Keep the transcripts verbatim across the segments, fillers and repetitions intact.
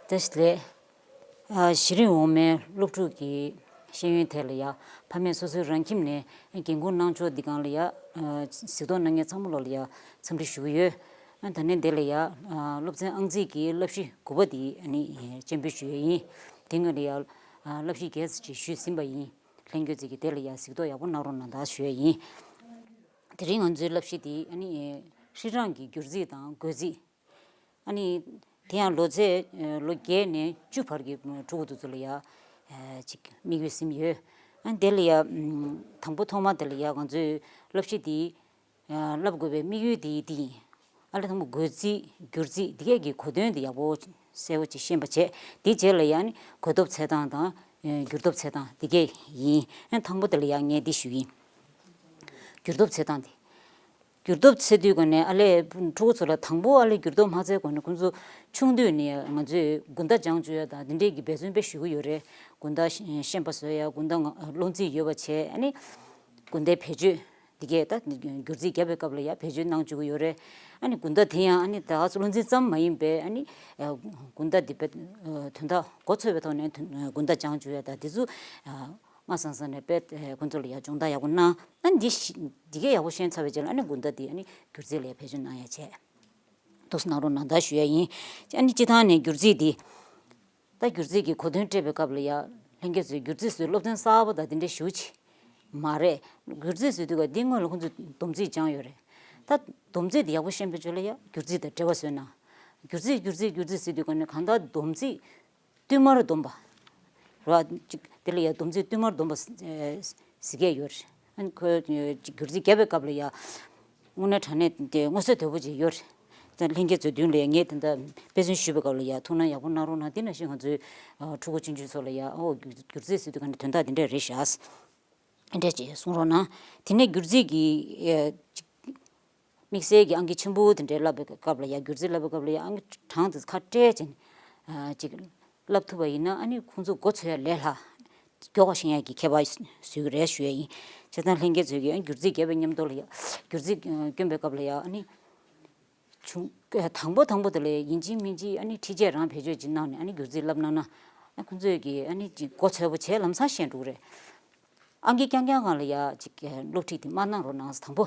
བཀྲ་ཤིས་བདེ་ལེགས། ཨ། གཞི་རིམ་འོག་མའི་སློབ་ཕྲུག་གི་ཤེས་ཡོན་ཐད་ལ་ཡ། ཕ་མས་སོ་སོའི་རང་ཁྱིམ་ནས་འགན་ཁུར་གནང་ཕྱོགས་འདི་སྒང་ལ་ཡ། ཨ། གཟིགས་རྟོག་གནང་མཁན་ཚང་མ་ལོག་ལ་ཡ་འཚམས་འདྲི་ཞུ་གི་ཡོད། ཨ། ད་ནས་འདི་ལ་ཡ། ཨ། སློབ་ཚན་ཨང་རྩིས་ཀྱི་བསླབ་གཞི་དགུ་པ་འདི་ཨ་ནི་སྤྱན་འབུལ་ཞུ་ཡས་ཡིན། དེ་སྔོན་ལ་ཡ། ཨ། བསླབ་གཞི་བརྒྱད་ཅིག་ཞུས་ཟིན་པ་ཡིན། ལྷན་རྒྱས་ཚོས་ཀྱིས་དེ་ལ་ཡ་གཟིགས་རྟོག་ཡག་པོ་གནང་རོགས་གནང་དང་ཞུ་ཡས་ཡིན། དེ་རིང་ང་ཚོའི་བསླབ་གཞི་འདི་ཨ་ནི་ཧྲིལ་གྲངས་ཀྱི་སྒྱུར་རྩིས་དང་བགོ་རྩིས། ཨ་ནི་དེ་ཡང་ལོ་ཚད། ཨ། ལོ་བརྒྱད་ནས་བཅུ་བར་གྱི་ཕྲུ་གུ་དེ་ཚོ་ལ་ཡ། ཨ། ཅིག་དམིགས་ཡུལ་ཟིན་ཡོད། ཨ། དེ་ལ་ཡ། ཨམ། དང་པོ་ཐོག་མ་དེ་ལ་ཡ་ང་ཚོས་བསླབ་གཞི་འདི། ཨ། བསླབ་དགོས་པའི་དམིགས་ཡུལ་དེ་འདི་ཡིན། ཨ་ལས་དང་པོ་བགོ་རྩིས་སྒྱུར་རྩིས་འདི་གས་ཀྱི་གོ་དོན་དེ་ཡག་པོ་གསལ་པོ་ཅིག་ཤེས་པ་བྱས། དེ་རྗེས་ལ་ཡ་ནི་བགོ་ཐོབ་འཚོལ་སྟངས་དང་། ཨ། སྒྱུར་ཐོབ་འཚོལ་སྟངས་འདི་གས་ཡིན། ཨ། དང་པོ་དེ་ལ་ཡ་ངས་འདི་ཞུ་ཡིན། སྒྱུར་ཐོབ་འཚོལ་སྟངས་དེ། སྒྱུར་ཐོབ་འཚོལ་དུས་ག་ནས་ཨ་ལས་ཕྲུ་གུ་ཚོ་ལ་དང་པོ་ཨ་ལས་སྒྱུར་ཐོབ་མ་འཚོལ་གོང་ནས་ཁོང་ཚོ་ཆུང་དུས་ནས་ང་ཚོས་དགུན་ཟླ་སྦྱང་བཅུག་ཡ་དང་འདི་འདྲས་ཀྱི་འབད་བརྩོན་དཔེ་ཞུ་གི་ཡོད་རེད། དགུན་ཟླ་ཤེས་པ་བཟོ་ཡ། དགུན་ཟླ་ང་བློ་རྩིས་ཡོད་པ་བྱས། ཨ་ནི་དགུན་ཟླའི་བེད་སྤྱོད་འདི་གས་ད་སྒྱུར་རྩིས་བརྒྱབ་པའི་སྐབས་ལ་ཡ་བེད་སྤྱོད་གནང་བཅུག་གི་ཡོད་རེད། ཨ་ནི་དགུན་ཟླ་དེ་ཡང་ཨ་ནི་ད་ག་ཚོད་བློ་རྩིས་ཙམ་མ་ཡིན་པའི་ཨ་ནི་དགུན་ཟླ་འདི་དཔེ་དོན་དག་མགོ་ཚོས་པའི་ཐོག་ནས་དགུན་ཟླ་སྦྱང་བཅུག་ཡ་དང་འདི་ཚོ། སྔ་སང་སང་ནས་དཔེ་ཁོང་ཚོ་ལ་ཡ་སྦྱོང་བརྡར་ཡག་པོ་གནང་། ཨ་འདི་ཤི་འདི་གས་ཡག་པོ་ཤེས་ཚར་བའི་རྗེས་ལ་ཨ་ནི་དགུན་ཟླ་འདི་ཨ་ནི་སྒྱུར་རྩིས་ལ་ཡ་བེད་སྤྱོད་གནང་ཡ་བྱས། ཐུགས་སྣང་རོགས་གནང་ད་ཞུ་ཡ་ཡིན། ཨ་ནི་སྤྱི་བཏང་ནས་སྒྱུར་རྩིས་འདི། ད་སྒྱུར་རྩིས་ཀྱི་གོ་དོན་སྤྲད་པའི་སྐབས་ལ་ཡ་ལྷན་རྒྱས་ཚོས་སྒྱུར་རྩིས་བཟོས་སློབ་ཚན་གསར་པ་དང་འདི་འདྲའི་ཞུ་ཆེ་མ་རེད། སྒྱུར་རྩིས་བཟོས་དུས་ག་འདི་སྔོན་ལ་ཁོང་ཚོས་སྡོམ་རྩིས་སྦྱངས་ཡོད་རེད། ད་སྡོམ་རྩིས་འདི་ཡག་པོ་ཤེས་པའི་རྗེས་ལ་ཡ་སྒྱུར་རྩིས་དང་འབྲེལ་བ་བཟོས་ན། སྒྱུར་རྩིས་སྒྱུར་རྩིས་སྒྱུར་རྩིས་ཟེར་དུས་ག་ནས་གང་ལྟར་སྡོམ་རྩིས། བསྟུད་མར་སྡོམ་པ། རེད་བ། ཅིག་དེ་ལ་ཡ་སྡོམ་རྩིས་བསྟུད་མར་སྡོམ་པ་ཟེར་མཁན་ཡོད་རེད། ཨ་ནི་ཁོས་ཅིག་སྒྱུར་རྩིས་བརྒྱབ་པའི་སྐབས་ལ་ཡ། དངོས་གནས་དྲང་གནས་དེ་མངོན་གསལ་དོད་པོ་ཅིག་ཡོད་རེད། ད་ལྷན་རྒྱས་ཚོའི་མདུན་ལ་ཡ་ངས་དེ་འདྲ་དཔེ་མཚོན་ཞུས་པའི་སྐབས་ལ་ཡ་ཐུགས་སྣང་ཡག་པོ་གནང་རོགས་གནང་། དེ་ནང་བཞིན་ང་ཚོའི་ཕྲུ་གུ་ཆུང་ཆུང་ཚོ་ལ་ཡ་ཨོ་སྒྱུར་རྩིས་ཟེར་དུས་ག་ནས་དོན་དག་འདི་འདྲ་རེད་ཤག་འདྲ་ཅིག་གསུང་རོགས་གནང་། དེ་ནས་སྒྱུར་རྩིས་ཀྱི་ཨེ་ཅིག་དམིགས་བསལ་གྱི་ཨང་ཀི་ཆེན་པོ་དེ་འདྲའི་བསླབ་པའི་སྐབས་ལ་ཡ། སྒྱུར་རྩིས་བསླབ་པའི་སྐབས་ལ་ཡ་ཨང་ཀི་གྲངས་དེ་ཁ་བཀྲལ་ཅིག་ཨ་ཅིག་བསླབ་ཐུབ་པ་ཡིན་ན་ཨ་ནི་ཁོང་ཚོ་མགོ་ཚོས་ཡ་ལས་སླ། མགྱོགས་པ་ཤེས་ཡ་གི་ཁྱད་པར་བཟོ་གི་རེད་ཞུ་ཡ་ཡིན། བྱས་ཙང་ལྷན་རྒྱས་ཚོས་ཀྱིས་ཨ་སྒྱུར་རྩིས་བརྒྱབ་པའི་མཉམ་དུ་ལ་ཡ། སྒྱུར་རྩིས་སྐྱོན་པའི་སྐབས་ལ་ཡ་ཨ་ནི། བྱུང་། དང་པོ་དང་པོ་དེ་ལ་ཡིན་གཅིག་མིན་གཅིག་ཨ་ནི་ཁྲིད་ཆས་རང་བེད་སྤྱོད་ཅིག་གནང་ནས་ཨ་ནི་སྒྱུར་རྩིས་བསླབ་གནང་ན། ཨ་ཁོང་ཚོས་ཀྱིས་ཨ་ནི་ཅིག་མགོ་ཚོས་པོ་བྱས་ལམ་སང་ཤེས་འགྲོ་གི་རེད། ཨང་ཀི་རྐྱང་རྐྱང་སྒང་ལ་ཡ་ཅིག་སློབ་ཁྲིད་དེ་མ་གནང་རོགས་གནང་། དང་པོ།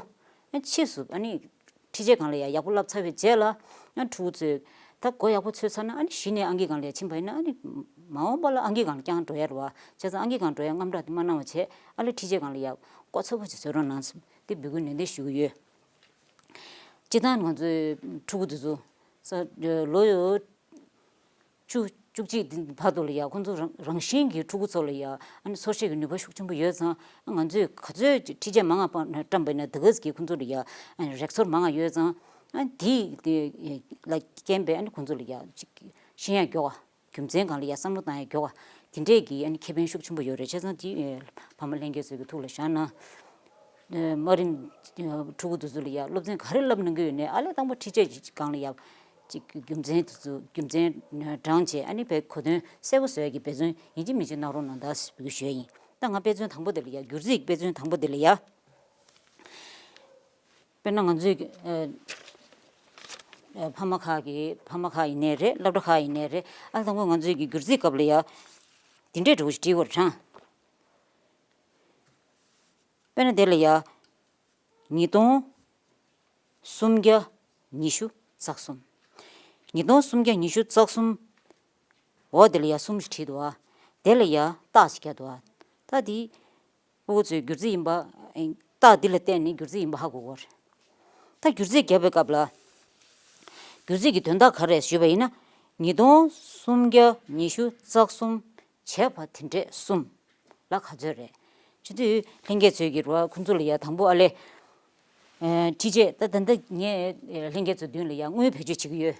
ཨ་ཕྱིས་སུ་ཨ་ནི་ཁྲིད་ཆས་སྒང་ལ་ཡ་ཡག་པོ་བསླབ་ཚར་བའི་རྗེས་ལ། ཨ་ཕྲུ་གུ་ཚོས་ད་མགོ་ཡག་པོ་ཚོས་ཚར་ན་ཨ་ནི་གཞི་ནས་ཨང་ཀི་སྒང་ལ་ཡ་ཕྱིན་པ་ཡིན་ན་ཨ་ནི་མ་འོངས་པ་ལ་ཨང་ཀི་སྒང་ལ་རྐྱང་འགྲོ་ཡ་རེད་བ། བྱས་ཙང་ཨང་ཀི་སྒང་འགྲོ་ཡ་དངངས་སྐྲག་དེ་མ་གནང་བ་བྱས། ཨ་ལས་ཁྲིད་ཆས་སྒང་ལ་ཡ་མགོ་ཚོས་པོ་ཅིག་བཟོ་རོགས་གནང་ཟེར་དེ་འབོད་སྐུལ་ནན་ཏན་ཞུ་གི་ཡོད། སྤྱིར་བཏང་ང་ཚོའི་ཕྲུ་གུ་དེ་ཚོ་ས་ལོ་ཡོད་བཅུ་བཅུ་གཅིག་བར་དུ་ལ་ཡ་ཁོང་ཚོ་རང་རང་བཞིན་གྱི་ཕྲུ་གུ་ཚོ་ལ་ཡ་ཨ་ནི་སོར་ཆུད་ཀྱི་ནུས་པ་ཤུགས་ཆེན་པོ་ཡོད་ཙང་། ང་ཚོས་ག་ཚོད་ཁྲིད་ཆས་མང་ང་བཀྲམ་པ་ཡིན་ན་དེ་ག་ཙམ་གྱིས་ཁོང་ཚོ་ལ་ཡ་ཨ་ནི་རེག་ཚོར་མང་ང་ཡོད་ཙང་། ཨ་ནི་དེ་དེ་ལ་རྐྱེན་པས་ཨ་ནི་ཁོང་ཚོ་ལ་ཡ་ཅིག་ཤེས་ཡ་མགྱོགས་པ། རྒྱུ་མཚན་སྒང་ལ་ཡ་བསམ་བློ་བཏང་ཡ་མགྱོགས་པ། དེ་འདྲས་ཀྱི་ཨ་ནི་ཁེ་ཕན་ཤུགས་ཆེན་པོ་ཡོད་རེད། བྱས་ཙང་དེ་ཨེ་ཕ་མ་ལྷན་རྒྱས་ཚོ་གི་ཐུགས་ལ་བཞག་ན། ཨེ་དམའ་རིམ་ཨེ་ཕྲུ་གུ་དེ་ཚོ་ལ་ཡ་སློབ་ཚན་ག་རེ་བསླབ་གནང་གི་ཡོད་ནའི་ཨ་ལས་དང་པོ་ཁྲིད་ཆས་ཀྱི་སྒང་ལ་ཡ་ཅིག་རྒྱུ་མཚན་དེ་ཚོ་རྒྱུ་མཚན་དྲངས་བྱས་ཨ་ནི་དཔེ་གོ་དོན་གསལ་པོ་བཟོ་ཡ་གི་འབད་བརྩོན་ཡིན་གཅིག་མིན་གཅིག་གནང་རོགས་གནང་དང་ཞུ་ཞུ་ཡ་ཡིན། ད་ང་དཔེ་མཚོན་དང་པོ་དེ་ལ་ཡ་སྒྱུར་རྩིས་ཀྱི་དཔེ་མཚོན་དང་པོ་དེ་ལ་ཡ། དཔེར་ན་ང་ཚོས་ཨ་ཨ་ཕ་མ་ཁག་གི་ཕ་མ་ཁག་ཡིན་ནའི་རེད། སློབ་གྲྭ་ཁག་ཡིན་ནའི་རེད། ཨ་དང་པོ་ང་ཚོས་ཀྱི་སྒྱུར་རྩིས་སྐབས་ལ་ཡ་འདི་འདྲའི་འདྲ་བོ་ཞིག་བྲིས་དགོས་རེད་དྲང་། དཔེར་ན་དེ་ལ་ཡ་ཉིས་སྟོང་སུམ་བརྒྱ་ཉི་ཤུ་རྩ་གསུམ། ཉིས་སྟོང་སུམ་བརྒྱ་ཉི་ཤུ་རྩ་གསུམ། འོ་དེ་ལ་ཡ་གསུམ་ཞིག་བྲིས་འདུག་ཨ། དེ་ལ་ཡ་རྟགས་ཤིག་བརྒྱབ་འདུག་ཨ། ད་དེ། ཕྲུ་གུ་ཚོས་སྒྱུར་རྩིས་ཡིན་པ། རྟགས་འདི་ལ་བརྟེན་ནས་སྒྱུར་རྩིས་ཡིན་པ་ཧ་གོ་གི་རེད། ད་སྒྱུར་རྩིས་བརྒྱབ་པའི་སྐབས་ལ། སྒྱུར་རྩིས་ཀྱི་དོན་དག་ག་རེ་རེད་ཞུས་པ་ཡིན་ན། ཉིས་སྟོང་སུམ་བརྒྱ་ཉི་ཤུ་རྩ་གསུམ་བྱས་པ་དེ་འདྲས་གསུམ་ལ་ག་ཚོད་རེད། བྱེད་དུས་ལྷན་རྒྱས་ཚོས་ཀྱི་རོ་ཁོང་ཚོ་ལ་ཡ་དང་པོ་ཨ་ལས། ཁྲིད་ཆས་ད་ད་ལྟ་ངས་ལྷན་རྒྱས་ཚོའི་མདུན་ལ་ཡ་དངུལ་བེད་སྤྱོད་བྱེད་ཀྱི་ཡོད།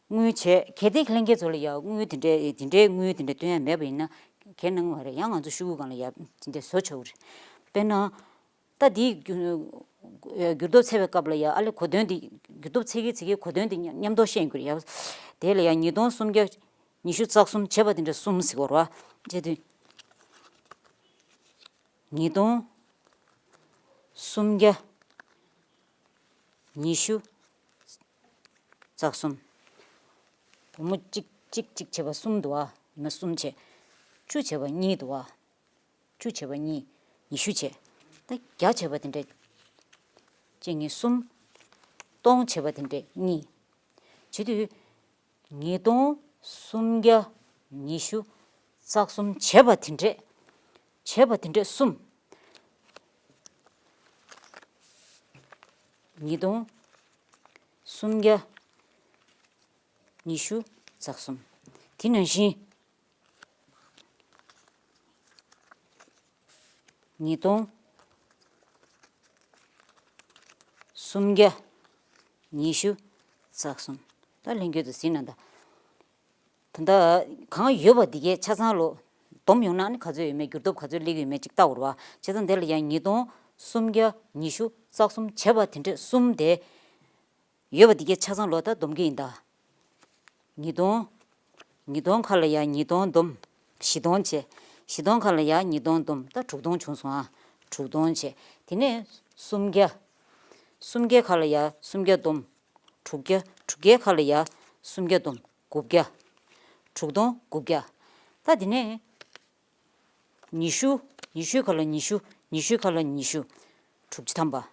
དངུལ་བྱས། གལ་ཏེ་ལྷན་རྒྱས་ཚོ་ལ་ཡ་དངུལ་དེ་འདྲའི་དེ་འདྲའི་དངུལ་དེ་འདྲ་སྟོན་ཡ་མེད་པ་ཡིན་ན་གལ་གནང་མ་རེད། ཡང་ང་ཚོ་ཤོག་གུ་སྒང་ལ་ཡ་དེ་འདྲ་བཟོ་ཆོག་གི་རེད། དཔེར་ན། ད་འདི་སྒྱུར་སྒྱུར་ཐོབ་འཚོལ་བའི་སྐབས་ལ་ཡ་ཨ་ལས་གོ་དོན་འདི་སྒྱུར་ཐོབ་འཚོལ་གི་འཚོལ་གི་གོ་དོན་འདི་མཉམ་མཉམ་དུ་ཤེས་དགོས་རེད་ཡ། དེ་ལ་ཡ་ཉིས་སྟོང་སུམ་བརྒྱ་ཉི་ཤུ་རྩ་གསུམ་བྱས་པ་དེ་འདྲ་གསུམ་ཟེར་གོ་ར་བྱས་དུས། ཉིས་སྟོང་སུམ་བརྒྱ་ཉི་ཤུ་རྩ་གསུམ། སྒོར་མོ་གཅིག་ གཅིག་གཅིག་བྱས་པ་གསུམ་འདུག་བ། ཡིན་ན་གསུམ་བྱས། བཅུ་བྱས་པ་གཉིས་འདུག་བ། བཅུ་བྱས་པ་གཉིས། ཉི་ཤུ་བྱས། ད་བརྒྱ་བྱས་པ་དེ་འདྲས། གཅིག་གཉིས་གསུམ། སྟོང་བྱས་པ་དེ་འདྲས་གཉིས། བྱེད་དུས། ཉིས་སྟོང་སུམ་བརྒྱ་ཉི་ཤུ་རྩ་གསུམ་བྱས་པ་དེ་འདྲས། བྱས་པ་དེ་འདྲས་གསུམ། ཉིས་སྟོང་སུམ་བརྒྱ་ཉི་ཤུ་རྩ་གསུམ། དེ་ནང་བཞིན། ཉིས་སྟོང་སུམ་བརྒྱ་ཉི་ཤུ་རྩ་གསུམ། ད་ལྷན་རྒྱས་ཚོ་གཟིགས་ན་ད། ད་ལྟ་གང་ཡོད་པ་འདི་གའི་ཆ་ཚང་ལོ། བསྡོམས་ཡོང་ན་ནི་ག་ཚོད་ཡོད་མེད། འགྱུར་ལྡོག་ག་ཚོད་སླེབས་ཀྱི་ཡོད་མེད་ཅིག་བལྟ་དགོས་རེད་བ། བྱས་ཙང་དེ་ལ་ཡང་ཉིས་སྟོང་སུམ་བརྒྱ་ཉི་ཤུ་རྩ་གསུམ་བྱས་པ་དེ་འདྲས་གསུམ་དེ། ཡོད་པ་འདི་གའི་ཆ་ཚང་ལོ་ད་བསྡོམས་ཀྱི་ཡིན་ད། ཉིས་སྟོང་། ཉིས་སྟོང་ཁ་ལ་ཡ་ཉིས་སྟོང་བསྡོམས། བཞི་སྟོང་བྱས། བཞི་སྟོང་ཁ་ལ་ཡ་ཉིས་སྟོང་བསྡོམས། ད་དྲུག་སྟོང་བྱུང་སོང་ཨ། དྲུག་སྟོང་བྱས། དེ་ནས་སུམ་བརྒྱ། སུམ་བརྒྱ་ཁ་ལ་ཡ་སུམ་བརྒྱ་བསྡོམས། དྲུག་བརྒྱ། དྲུག་བརྒྱའི་ཁ་ལ་ཡ་སུམ་བརྒྱ་བསྡོམས། དགུ་བརྒྱ། དྲུག་སྟོང་དགུ་བརྒྱ། ད་དེ་ནས། ཉི་ཤུ། ཉི་ཤུའི་ཁ་ལ་ཉི་ཤུ། ཉི་ཤུའི་ཁ་ལ་ཉི་ཤུ། དྲུག་ཅུ་ཐམ་པ། རེད་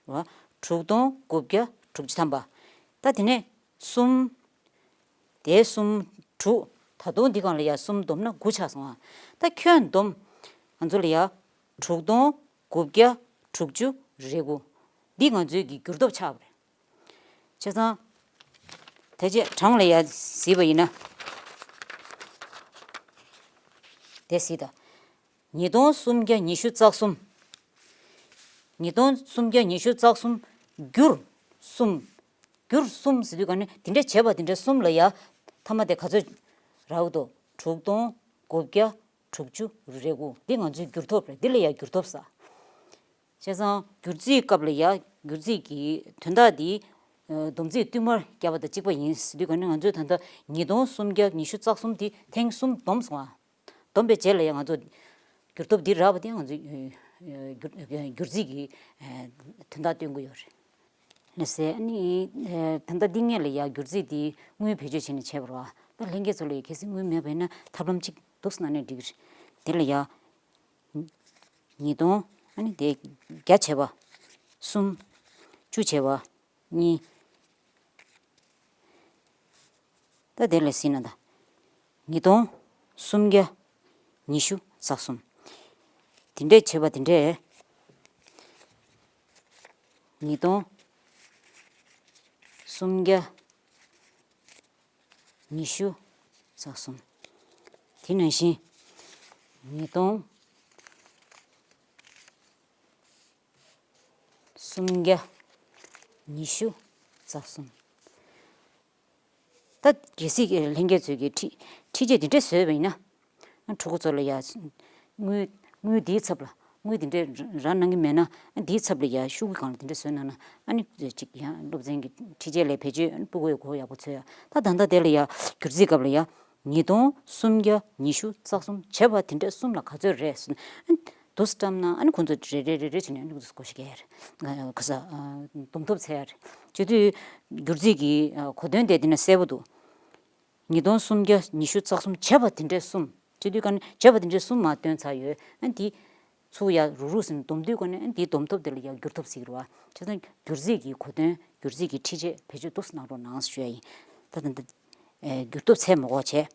བ། དྲུག་སྟོང་དགུ་བརྒྱ་དྲུག་ཅུ་ཐམ་པ། ད་དེ་ནས་གསུམ། དེ་གསུམ། དྲུག་ད་དུང་འདི་སྒང་ལ་ཡ་གསུམ་བསྡོམས་ན་དགུ་ཆགས་སོང་ཨ། ད་ཁྱོན་བསྡོམས། ང་ཚོ་ལ་ཡ། དྲུག་སྟོང་དགུ་བརྒྱ་དྲུག་ཅུ་རེ་དགུ། འདི་ང་ཚོའི་གི་འགྱུར་ལྡོག་ཆགས་པ་རེད། བྱས་ཙང་། དེ་རྗེས་གྲངས་ལ་ཡ་གཟིགས་པ་ཡིན་ན། དེ་གཟིགས་དང་། ཉིས་སྟོང་སུམ་བརྒྱ་ཉི་ཤུ་རྩ་གསུམ། ཉིས་སྟོང་སུམ་བརྒྱ་ཉི་ཤུ་རྩ་གསུམ། བསྒྱུར་གསུམ། བསྒྱུར་གསུམ་ཟེར་དུས་ག་ནས་དེ་འདྲ་བྱས་པ་དེ་འདྲ་གསུམ་ལ་ཡ། མཐའ་མ་དེ་ག་ཚོད་རག་འདུག་དྲུག་སྟོང་དགུ་བརྒྱ་དྲུག་ཅུ་རེ་དགུ། འདི་ང་ཚོའི་འགྱུར་ཐོབ་རེད། འདི་ལ་ཡ་འགྱུར་ཐོབ་ཟེར། བྱས་ཙང་སྒྱུར་རྩིས་སྐབས་ལ་ཡ། སྒྱུར་རྩིས་ཀྱི་དོན་དག་འདི། ཨ། བསྡོམས་རྩིས་བསྟུད་མར་བརྒྱབ་པ་དང་གཅིག་པ་ཡིན་ཟེར་དུས་ག་ནས་ང་ཚོས་ད་ལྟ་ཉིས་སྟོང་སུམ་བརྒྱ་ཉི་ཤུ་རྩ་གསུམ་དེ་ཐེངས་གསུམ་བསྡོམས་སོང་ཨ། བསྡོམས་པའི་རྗེས་ལ་ཡ་ང་ཚོ་འགྱུར་ཐོབ་འདི་རག་པ་དེ་ང་ཚོས། ཨ། སྒྱུར། སྒྱུར་རྩིས་ཀྱི། ཨ། དོན་དག་སྟོན་གྱི་ཡོད་རེད། ལགས་སེ། ཨ་ནི། ཨ། ད་ལྟ་འདི་སྔོན་ལ་ཡ་སྒྱུར་རྩིས་འདི་དངུལ་བེད་སྤྱོད་བྱས་ནས་བྱས་པ་རེད་བ། ད་ལྷན་རྒྱས་ཚོ་ལ་ཡ་གལ་སྲིད་དངུལ་མེད་པ་ཡིན་ན་ཐབས་ལམ་གཅིག་འདུག་ཟེར་ན་ནས་འགྲིག་གི་རེད། དེ་ལ་ཡ། ཉིས་སྟོང་། ཨ་ནི་དེ་བརྒྱ་བྱས་པ། གསུམ། བཅུ་བྱས་པ། གཉིས། ད་དེ་ལ་གཟིགས་ན་ད། ཉིས་སྟོང་སུམ་བརྒྱ་ཉི་ཤུ་རྩ་གསུམ། དེ་འདྲས་བྱས་པ་དེ་འདྲས། ཉིས་སྟོང་སུམ་བརྒྱ་ཉི་ཤུ་རྩ་གསུམ། དེ་ནང་བཞིན། ཉིས་སྟོང་སུམ་བརྒྱ་ཉི་ཤུ་རྩ་གསུམ། ད་གལ་སྲིད་ལྷན་རྒྱས་ཚོས་ཀྱི་ཁྲི། ཁྲི་ཆད་དེ་འདྲས་བཟོས་པ་ཡིན་ན། ཕྲུ་གུ་ཚོ་ལ་ཡ། དངུལ། དངུལ་འདིའི་ཚབ་ལ། དངུལ་དེ་འདྲས་རག་གནང་གི་མེད་ན། འདིའི་ཚབ་ལ་ཡ་ཤོག་གུ་སྒང་ལ་དེ་འདྲས་བཟོས་གནང་ན། ཨ་ནི་ཅིག་ཡང་སློབ་ཚན་གྱི་ཁྲི་ཆད་ལ་བེད་སྤྱོད་ཕྲུ་གུ་ཡ་གོ་ཡག་པོ་ཚོད་ཡ། ད་ད་ལྟ་དེ་ལ་ཡ་སྒྱུར་རྩིས་སྐབས་ལ་ཡ། ཉིས་སྟོང་སུམ་བརྒྱ་ཉི་ཤུ་རྩ་གསུམ་བྱས་པ་དེ་འདྲས་གསུམ་ལ་ག་ཚོད་རེད་ཟེར་ན། ཨ་ནི་དུས་བཀྲམ་ན་ཨ་ནི་ཁོང་ཚོ་རེ་རེ་རེ་རེ་བྱས་ནས་ཨ་ནི་ཁོང་ཚོ་བགོ་བཤའ་རྒྱག་ཡ་རེད། ག་ས། བསྡོམས་ཐོབ་བྱས་ཡ་རེད། བྱེད་དུས་སྒྱུར་རྩིས་ཀྱི་གོ་དོན་དེ་དེ་ན་གསལ་པོ་འདུག་ཉིས་སྟོང་སུམ་བརྒྱ་ཉི་ཤུ་རྩ་གསུམ་བྱས་པ་དེ་འདྲས་གསུམ། བྱེད་དུས་ག་ནས་བྱས་པ་དེ་འདྲས་གསུམ་མར་བཏོན་ཚར་ཡོད། ཨ་ནི་དེ་ཚུར་ཡ་རུག་རུག་ཟིན་བསྡོམས་དུས་ག་ནས་ཨ་ནི་དེའི་བསྡོམས་ཐོབ་དེ་ལ་ཡ་འགྱུར་ཐོབ་ཟེར་གི་རེད་བ། བྱས་ཙང་སྒྱུར་རྩིས་ཀྱི་གོ་དོན། སྒྱུར་རྩིས་ཀྱི་ཁྲི་ཆད་བེད་སྤྱོད་འདུག་སེ་གནང་རོགས་གནང་ཞུ་ཡ་ཡིན། ད་ད་ད། ཨེ། འགྱུར་ཐོབ་ཚད་མ་འགོར་བྱས།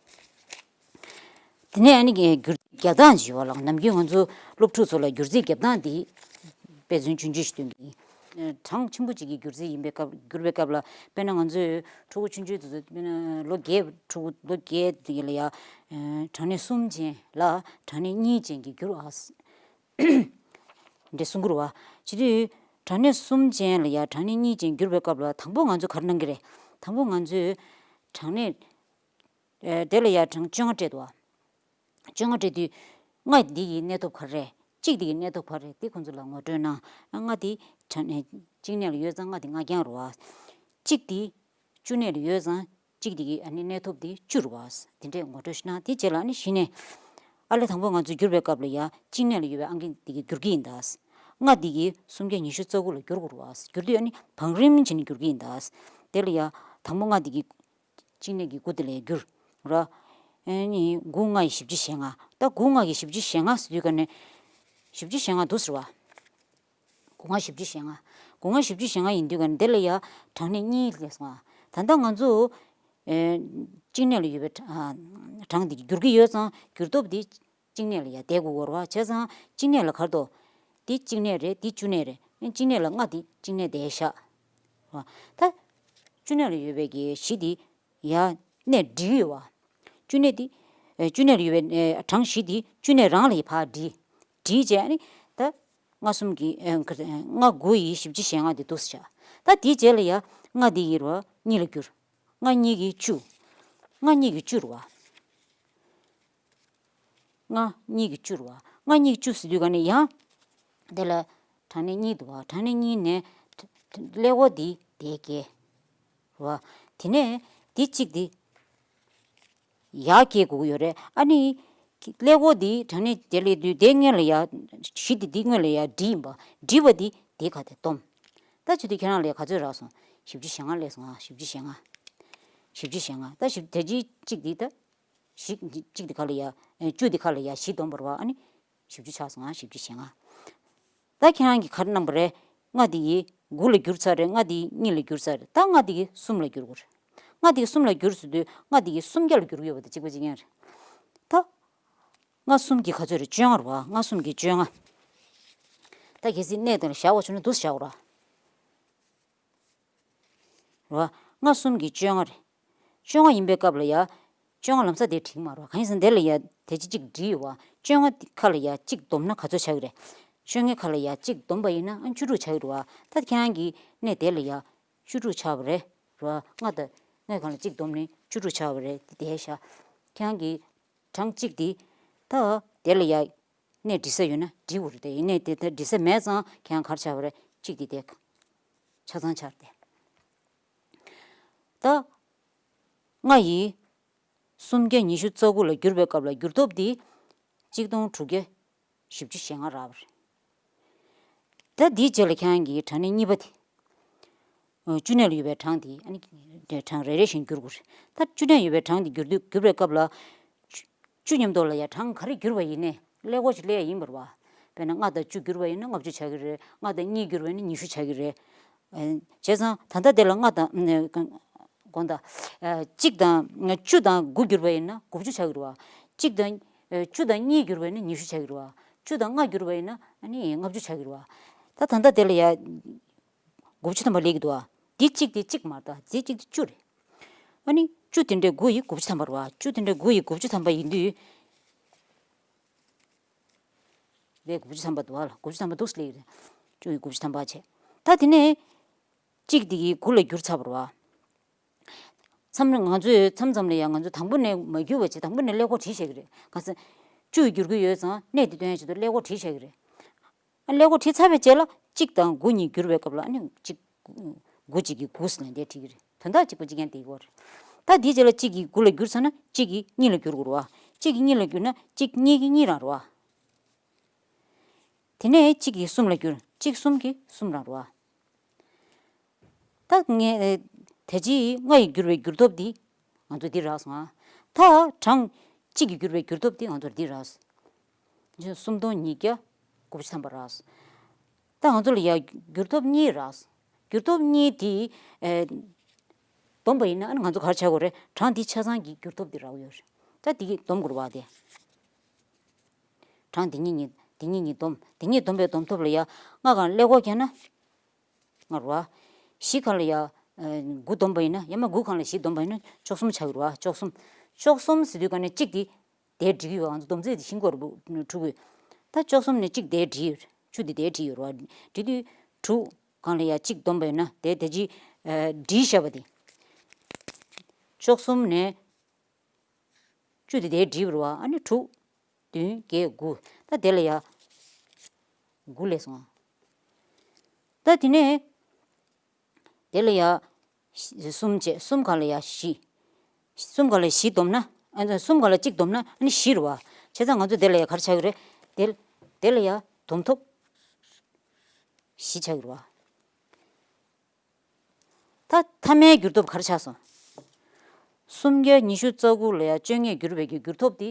དེ་ནས་ཨ་ནི་སྒྱུར་རྩིས་རྒྱག་སྟངས་ཅིག་ཡོད་པ་ལགས། ནམ་རྒྱུན་ང་ཚོ་སློབ་ཕྲུག་ཚོ་ལ་སྒྱུར་རྩིས་རྒྱག་སྟངས་འདི་དཔེ་མཚོན་ཆུང་ཆུང་ཞིག་སྟོན་གྱི་ཡིན། གྲངས་ཆེན་པོ་ཅིག་གི་སྒྱུར་རྩིས་ཡིན་པའི་སྐབས། བསྒྱུར་བའི་སྐབས་ལ་དཔེར་ན་ང་ཚོས་ཕྲུ་གུ་ཆུང་ཆུང་དེ་ཚོ་དཔེར་ན་ལོ་བརྒྱད། ཕྲུ་གུ་ལོ་བརྒྱད་དེ་ལ་ཡ། གྲངས་གནས་གསུམ་ཅན་ལ་གྲངས་གནས་གཉིས་ཅན་གྱི་བསྒྱུར་བ། འདྲ་གསུང་གི་རེད་བ། བྱེད་དུས་གྲངས་གནས་གསུམ་ཅན་ལ་ཡ་གྲངས་གནས་གཉིས་ཅན་བསྒྱུར་བའི་སྐབས་ལ་དང་པོ་ང་ཚོས་ག་རེ་གནང་གི་རེད། དང་པོ་ང་ཚོས་གྲངས་གནས། ཨེ། དེ་ལ་ཡ་གྲངས་བཅོ་ལྔ་སྤྲད་འདུག་བ། བཅོ་ལྔ་སྤྲད་དུས། ལྔ་འདི་ཡི་གནས་ཐོབ་ག་རེ་རེད། གཅིག་འདི་ཡི་གནས་ཐོབ་ག་རེ་རེད། དེ་ཁོང་ཚོ་ལ་ངོ་སྤྲོད་གནང་། ལྔ་འདི་གྲངས་གནས་གཅིག་གནས་ལ་ཡོད་ཙང་ལྔ་འདི་ལྔ་རྐྱང་རེད་བ། གཅིག་འདི་བཅུ་གནས་ལ་ཡོད་ཙང་གཅིག་འདི་གི་ཨ་ནི་གནས་ཐོབ་འདི་བཅུ་རེད་བ། དེ་འདྲས་ངོ་སྤྲོད་ཞིག་གནང་། དེ་རྗེས་ལ་ཨ་ནི་གཞི་ནས། ཨ་ལས་དང་པོ་ང་ཚོས་བསྒྱུར་བའི་སྐབས་ལ་ཡ་གཅིག་གནས་ལ་ཡོད་པའི་ཨང་ཀི་འདི་གི་བསྒྱུར་གྱི་ཡིན་ད། ལྔ་འདི་གི་སུམ་བརྒྱ་ཉི་ཤུ་རྩ་དགུ་ལ་བསྒྱུར་དགོས་རེད་བ། བསྒྱུར་དུས་ཨ་ནི་བང་རིམ་བྱས་ནས་བསྒྱུར་གྱི་ཡིན་ད། དེ་ལ་ཡ་དང་པོ་ལྔ་འདི་གི་གཅིག་གནས་ཀྱི་དགུ་དེ་ལ་ཡ་བསྒྱུར། ར། ཨེ་ནི་དགུ་ལྔ་ཡི་བཞི་བཅུ་ཞེ་ལྔ། ད་དགུ་ལྔ་གི་བཞི་བཅུ་ཞེ་ལྔ་ཟེར་དུས་ག་ནས་བཞི་བཅུ་ཞེ་ལྔ་འདུག་ཟེར་བ། དགུ་ལྔ་བཞི་བཅུ་ཞེ་ལྔ། དགུ་ལྔ་བཞི་བཅུ་ཞེ་ལྔ་ཡིན་དུས་ག་ནས་དེ་ལ་ཡ་གྲངས་གནས་གཉིས་སླེབས་སོང་ང་། ད་ལྟ་ང་ཚོ་ཨེ་གཅིག་གནས་ལ་ཡོད་པའི་གྲ- ཨ་གྲངས་འདི་བསྒྱུར་གྱི་ཡོད་ཙང་བསྒྱུར་སྟོབས་འདི་གཅིག་གནས་ལ་ཡ་བསྡད་དགོས་ཀྱི་ཡོད་རེད་བ། བྱས་ཙང་གཅིག་གནས་ལ་ག་རེ་འདུག་འདི་གཅིག་གནས་རེད། འདི་བཅུ་གནས་རེད། གཅིག་གནས་ལ་ལྔ་འདི་གཅིག་གནས་བསྡད་ཤག་རེད་བ། ད་བཅུ་གནས་ལ་ཡོད་པའི་གི་བཞི་འདི་ཡ་གནས་བསྒྲིལ་ཡོད་བ། བཅུ་གནས་འདི་ཨེ་བཅུ་གནས་ལ་ཡོད་པའི་ཨེ་གྲངས་བཞི་འདི་བཅུ་གནས་རང་ལ་ཡ་ཕར་བསྒྲིལ། བསྒྲིལ་བྱས་ཨ་ནི་ད་ལྔ་གསུམ་གྱི་ཨེ་ལྔ་དགུ་ཡི་བཞི་བཅུ་ཞེ་ལྔ་འདི་འདུག་ཟེར་བྱ། ད་འདིའི་རྗེས་ལ་ཡ་ལྔ་འདི་ཡི་རེད་བ་གཉིས་ལ་བསྒྱུར། ལྔ་གཉིས་ཀྱི་བཅུ། ལྔ་གཉིས་ཀྱི་བཅུ་རེད་བ། ལྔ་གཉིས་ཀྱི་བཅུ་རེད་བ། ལྔ་གཉིས་ཀྱི་བཅུ་ཟེར་དུས་ག་ནས་ཡང་། དེ་ལ་གྲངས་གནས་གཉིས་འདུག་བ། གྲངས་གནས་གཉིས་ནས་ཀླད་ཀོར་འདི་དེ་བརྒྱད་རེད་བ། དེ་ནས་འདི་གཅིག་འདི་ཡར་སྐྱེ་དགོས་ཀྱི་ཡོད་རེད། ཨ་ནི་ཀླད་ཀོར་འདི་གྲངས་གནས་དེ་ལས་དུས་དེ་སྔོན་ལ་ཡ་བཞི་འདི་འདི་སྔོན་ལ་ཡ་བསྒྲིལ་ཡིན་པ། བསྒྲིལ་བ་འདི་དེ་ག་དེ་བསྡོམས། ད་བྱེད་དུས་ཁྱེད་རང་ལ་ཡ་ག་ཚོད་རག་སོང་། བཞི་བཅུ་ཞེ་ལྔ་སླེབས་སོང་ཨ། བཞི་བཅུ་ཞེ་ལྔ། བཞི་བཅུ་ཞེ་ལྔ། ད་བཞི་དེ་གཅིག་གཅིག་འདི་ད། བཞི་གཅིག་འདི་ག་ལ་ཡ། ཨེ་བཅུ་འདི་ག་ལ་ཡ་བཞི་བསྡོམས་པ་རེད་བ། ཨ་ནི་བཞི་བཅུ་ཆགས་སོང་ཨ། བཞི་བཅུ་ཞེ་ལྔ། ད་ཁྱེད་རང་གིས་ག་རེ་གནང་པ་རེད། ལྔ་འདི་ཡི་དགུ་ལ་བསྒྱུར་ཚར་རེད། ལྔ་འདི་ཡི་གཉིས་ལ་བསྒྱུར་ཚར་རེད། ད་ལྔ་འདི་ཡི་གསུམ་ལ་བསྒྱུར་དགོས་རེད། ལྔ་འདི་ཡི་གསུམ་ལ་བསྒྱུར་ཟེར་དུས་ལྔ་འདི་ཡི་གསུམ་བརྒྱ་ལ་བསྒྱུར་གྱི་ཡོད་པ་དང་གཅིག་པ་གཅིག་རྐྱང་རེད། ད་ལྔ་གསུམ་གྱི་ག་ཚོད་རེད། བཅོ་ལྔ་རེད་བ། ལྔ་གསུམ་གྱི་བཅོ་ལྔ། ད་གལ་སྲིད་གནས་དེ་ལ་བཞག་པ་བྱུང་ན་འདུག་སེ་བཞག་དགོས་རེད་བ། རེད་བ། ལྔ་གསུམ་གྱི་བཅོ་ལྔ་རེད། བཅོ་ལྔ་ཡིན་པའི་སྐབས་ལ་ཡ། བཅོ་ལྔ་ལམ་སང་དེ་བྲིས་མ་རེད་བ། གང་ཡིན་ཟེར་ན་དེ་ལ་ཡ་དེ་ཅི་གཅིག་བྲིས་ཡོད་བ། བཅོ་ལྔ་ཁ་ལ་ཡ་གཅིག་བསྡོམས་ན་ག་ཚོད་ཆགས་ཀྱི་རེད། བཅོ་ལྔའི་ཁ་ལ་ཡ་གཅིག་བསྡོམས་པ་ཡིན་ན་ཨ་བཅུ་དྲུག་ཆགས་ཀྱི་རེད་བ། ད་ཁྱེད་རང་གི་གནས་དེ་ལ་ཡ་བཅུ་དྲུག་ཆགས་པ་རེད། རེད་བ། ལྔ་དང་ལྔའི་སྒང་ལ་གཅིག་བསྡོམས་ནས་བཅུ་དྲུག་ཆགས་པ་རེད། དེ་བསྡད་ཤག་ཁྱེད་རང་གི་གྲངས་གཅིག་དེ། ད་དེ་ལ་ཡ། གནས་འབྲི་ས་ཡོད་ན་འབྲི་དགོས་རེད་དེ། གནས་དེ་ད་འབྲི་ས་མེད་ཙང་ཁྱེད་རང་ག་རེ་ཆགས་པ་རེད། གཅིག་དེ་དེ་ཆ་ཚང་ཆགས་ཏེ། ད་ལྔ་ཡིས་སུམ་བརྒྱ་ཉི་ཤུ་རྩ་དགུ་ལ་བསྒྱུར་བའི་སྐབས་ལ་བསྒྱུར་སྟོབས་དེ་གཅིག་སྟོང་དྲུག་བརྒྱ་བཞི་བཅུ་ཞེ་ལྔ་རག་པ་རེད། ད་འདིའི་རྗེས་ལ་ཁྱེད་རང་གིས་གྲངས་གནས་གཉིས་པ་དེ། ཨ་བཅུ་གནས་ལ་ཡོད་པའི་གྲངས་དེ་ཨ་ནི་གྲངས་རེ་རེ་བཞིན་བསྒྱུར་དགོས་རེད། ད་བཅུ་གནས་ཡོད་པའི་གྲངས་དེ་བསྒྱུར་དུས་བསྒྱུར་བའི་སྐབས་ལ། བཅུ་བཅུ་མཉམ་དུ་ལ་ཡ་གྲངས་ག་རེ་བསྒྱུར་བ་ཡིན་ནའི་ཀླད་ཀོར་ཅིག་སླེབས་ཡ་ཡིན་པ་རེད་བ། དཔེར་ན་ལྔ་དང་བཅུ་བསྒྱུར་བ་ཡིན་ན་ལྔ་བཅུ་ཆགས་ཀྱི་རེད། ལྔ་དང་གཉིས་བསྒྱུར་བ་ཡིན་ན་ཉི་ཤུ་ཆགས་ཀྱི་རེད། ཨ་བྱས་ཙང་ད་ལྟ་དེ་ལ་ལྔ་དང་། དགོངས་དག་ཨ་གཅིག་དང་བཅུ་དང་དགུ་བསྒྱུར་བ་ཡིན་ན་དགུ་བཅུ་ཆགས་ཀྱི་རེད་བ། གཅིག་དང་། ཨ་བཅུ་དང་གཉིས་བསྒྱུར་བ་ཡིན་ན་ཉི་ཤུ་ཆགས་ཀྱི་རེད་བ། བཅུ་དང་ལྔ་བསྒྱུར་བ་ཡིན་ན་ཨ་ནི་ལྔ་བཅུ་ཆགས་ཀྱི་རེད་བ། ད་ད་ལྟ་དེ་ལ་ཡ། དགུ་བཅུ་ཐམ་པ་སླེབས་ཀྱི་འདུག་ཨ། འདི་གཅིག་དེ་གཅིག་མ་རེད་ད། འདི་གཅིག་དེ་བཅུ་རེད། ཨ་ནི་བཅུ་དེ་འདྲའི་དགུ་ཡིས་དགུ་བཅུ་ཐམ་པ་རེད་བ། བཅུ་དེ་འདྲའི་དགུ་ཡིས་དགུ་བཅུ་ཐམ་པ་ཡིན་དུས། རེད། དགུ་བཅུ་ཐམ་པ་འདུག་ཨ་ལ། དགུ་བཅུ་ཐམ་པ་འདུག་སླེབས་ཀྱི་རེད། བཅུ་ཡིས་དགུ་བཅུ་ཐམ་པ་བྱས། ད་དེ་ནས་གཅིག་དེ་གིས་དགུ་ལ་བསྒྱུར་ཚར་བ་རེད་བ། མཚམས་རེ་ང་ཚོས་མཚམས་མཚམས་ལ་ཡང་ང་ཚོ་དང་པོ་ནས་མ་བསྒྱུར་བ་བྱས། དང་པོ་ནས་ཀླད་ཀོར་བྲིས་བཞག་གི་རེད། ག་ས། བཅུ་ཡིས་བསྒྱུར་གྱི་ཡོད་ཙང་གནས་དེ་སྟོན་ཡ་ཆེད་དུ་ཀླད་ཀོར་བྲིས་བཞག་གི་རེད། ཨ་ཀླད་ཀོར་བྲིས་ཚར་བའི་རྗེས་ལ་གཅིག་དང་དགུ་གཉིས་བསྒྱུར་བའི་སྐབས་ལ་ཨ་ནི་གཅིག་དགུ་གཅིག་གིས་དགུ་ཟེར་ནས་འདིར་བྲིས་ཀྱི་རེད། དོན་དག་གཅིག་པ་གཅིག་རྐྱང་དེ་ཡོད་རེད། ད་འདིའི་རྗེས་ལ་གཅིག་གིས་དགུ་ལ་བསྒྱུར་ཚར་ན་གཅིག་གིས་གཉིས་ལ་བསྒྱུར་དགོས་རེད་བ། གཅིག་གིས་གཉིས་ལ་བསྒྱུར་ན་གཅིག་གཉིས་ཀྱི་གཉིས་རང་རེད་བ། དེ་ནས་གཅིག་གིས་གསུམ་ལ་བསྒྱུར། གཅིག་གསུམ་གྱི་གསུམ་རང་རེད་བ། ད་ངས་ཨེ་ད་ཅི་ལྔ་ཡིས་བསྒྱུར་བའི་བསྒྱུར་སྟོབས་འདི་ང་ཚོ་འདི་རག་སོང་ཨ། ད་གྲངས་གཅིག་གིས་བསྒྱུར་བའི་བསྒྱུར་སྟོབས་འདི་ང་ཚོར་འདི་རག་སོང་། སུམ་སྟོང་ཉིས་བརྒྱ་དགུ་བཅུ་ཐམ་པ་རག་སོང་། ད་ང་ཚོ་ལ་ཡ་བསྒྱུར་སྟོབས་གཉིས་རག་སོང་། བསྒྱུར་སྟོབས་གཉིས་དེ་ཨེ་བསྡོམས་པ་ཡིན་ན་ཨ་ནི་ང་ཚོ་ག་རེ་ཆགས་དགོས་རེད། གྲངས་འདི་ཆ་ཚང་གི་བསྒྱུར་སྟོབས་འདི་རག་གི་ཡོད་རེད། ད་འདི་གིས་བསྡོམས་དགོས་རེད་བ་དེ། གྲངས་འདི་གཉིས་གཉིས་འདི་གཉིས་གཉིས་བསྡོམས། འདི་གཉིས་བསྡོམས་པའི་བསྡོམས་ཐོབ་ལ་ཡ་ལྔ་སྒང་ཀླད་ཀོར་བརྒྱབ་ན། ལྔ་རེད་བ། བཞི་སྒང་ལ་ཡ། ཨ་དགུ་བསྡོམས་པ་ཡིན་ན། ཡང་མ་དགུ་སྒང་ལ་བཞི་བསྡོམས་པ་ཡིན་ན་བཅུ་གསུམ་ཆགས་ཀྱི་རེད་བ། བཅུ་གསུམ། བཅུ་གསུམ་ཟེར་དུས་ག་ནས་གཅིག་དེ་དེར་བསྒྲིལ་གྱི་ཡོད། ང་ཚོ་བསྡོམས་རྩིས་དེ་ཤེས་དགོས་རེད་འདུག་འགྲོ་གི། ད་བཅུ་གསུམ་ནས་གཅིག་དེར་བསྒྲིལ་ཡོད། བཅུ་དེ་དེར་བསྒྲིལ་ཡོད་རེད་བ། བསྒྲིལ་དུས་དྲུག་སྒང་ལ་ཡ་གཅིག་བསྡོམས་པ་ཡིན་ན་དེ་དེ་ཅི། ཨ་བསྒྲིལ་བཞག་པ་དེ། བཅུ་གསུམ་ནས། བཅུ་དེ་དེར་བསྒྲིལ་བ་རེད་བ། ཨ་ནི་དྲུག་བདུན་བརྒྱད་དགུ། ད་དེ་ལ་ཡ། དགུ་སླེབས་སོང་། ད་དེ་ནས། དེ་ལ་ཡ། གསུམ་བྱས། གསུམ་སྒང་ལ་ཡ་བཞི། གསུམ་སྒང་ལ་བཞི་བསྡོམས་ན། ཨ་གསུམ་སྒང་ལ་གཅིག་བསྡོམས་ན་ཨ་ནི་བཞི་རེད་བ། བྱས་ཙང་ང་ཚོ་དེ་ལ་ཡ་ག་རེ་ཆགས་ཀྱི་རེད། དེ། དེ་ལ་ཡ་བསྡོམས་ཐོབ། བཞི་ཆགས་ཀྱི་རེད་བ། ད་མཐའ་མའི་བསྒྱུར་སྟོབས་ག་རེ་ཆགས་སོང་། སུམ་བརྒྱ་ཉི་ཤུ་རྩ་དགུ་ལ་ཡ་བཅོ་ལྔས་བསྒྱུར་བའི་གི་བསྒྱུར་ཐོབ་དེ་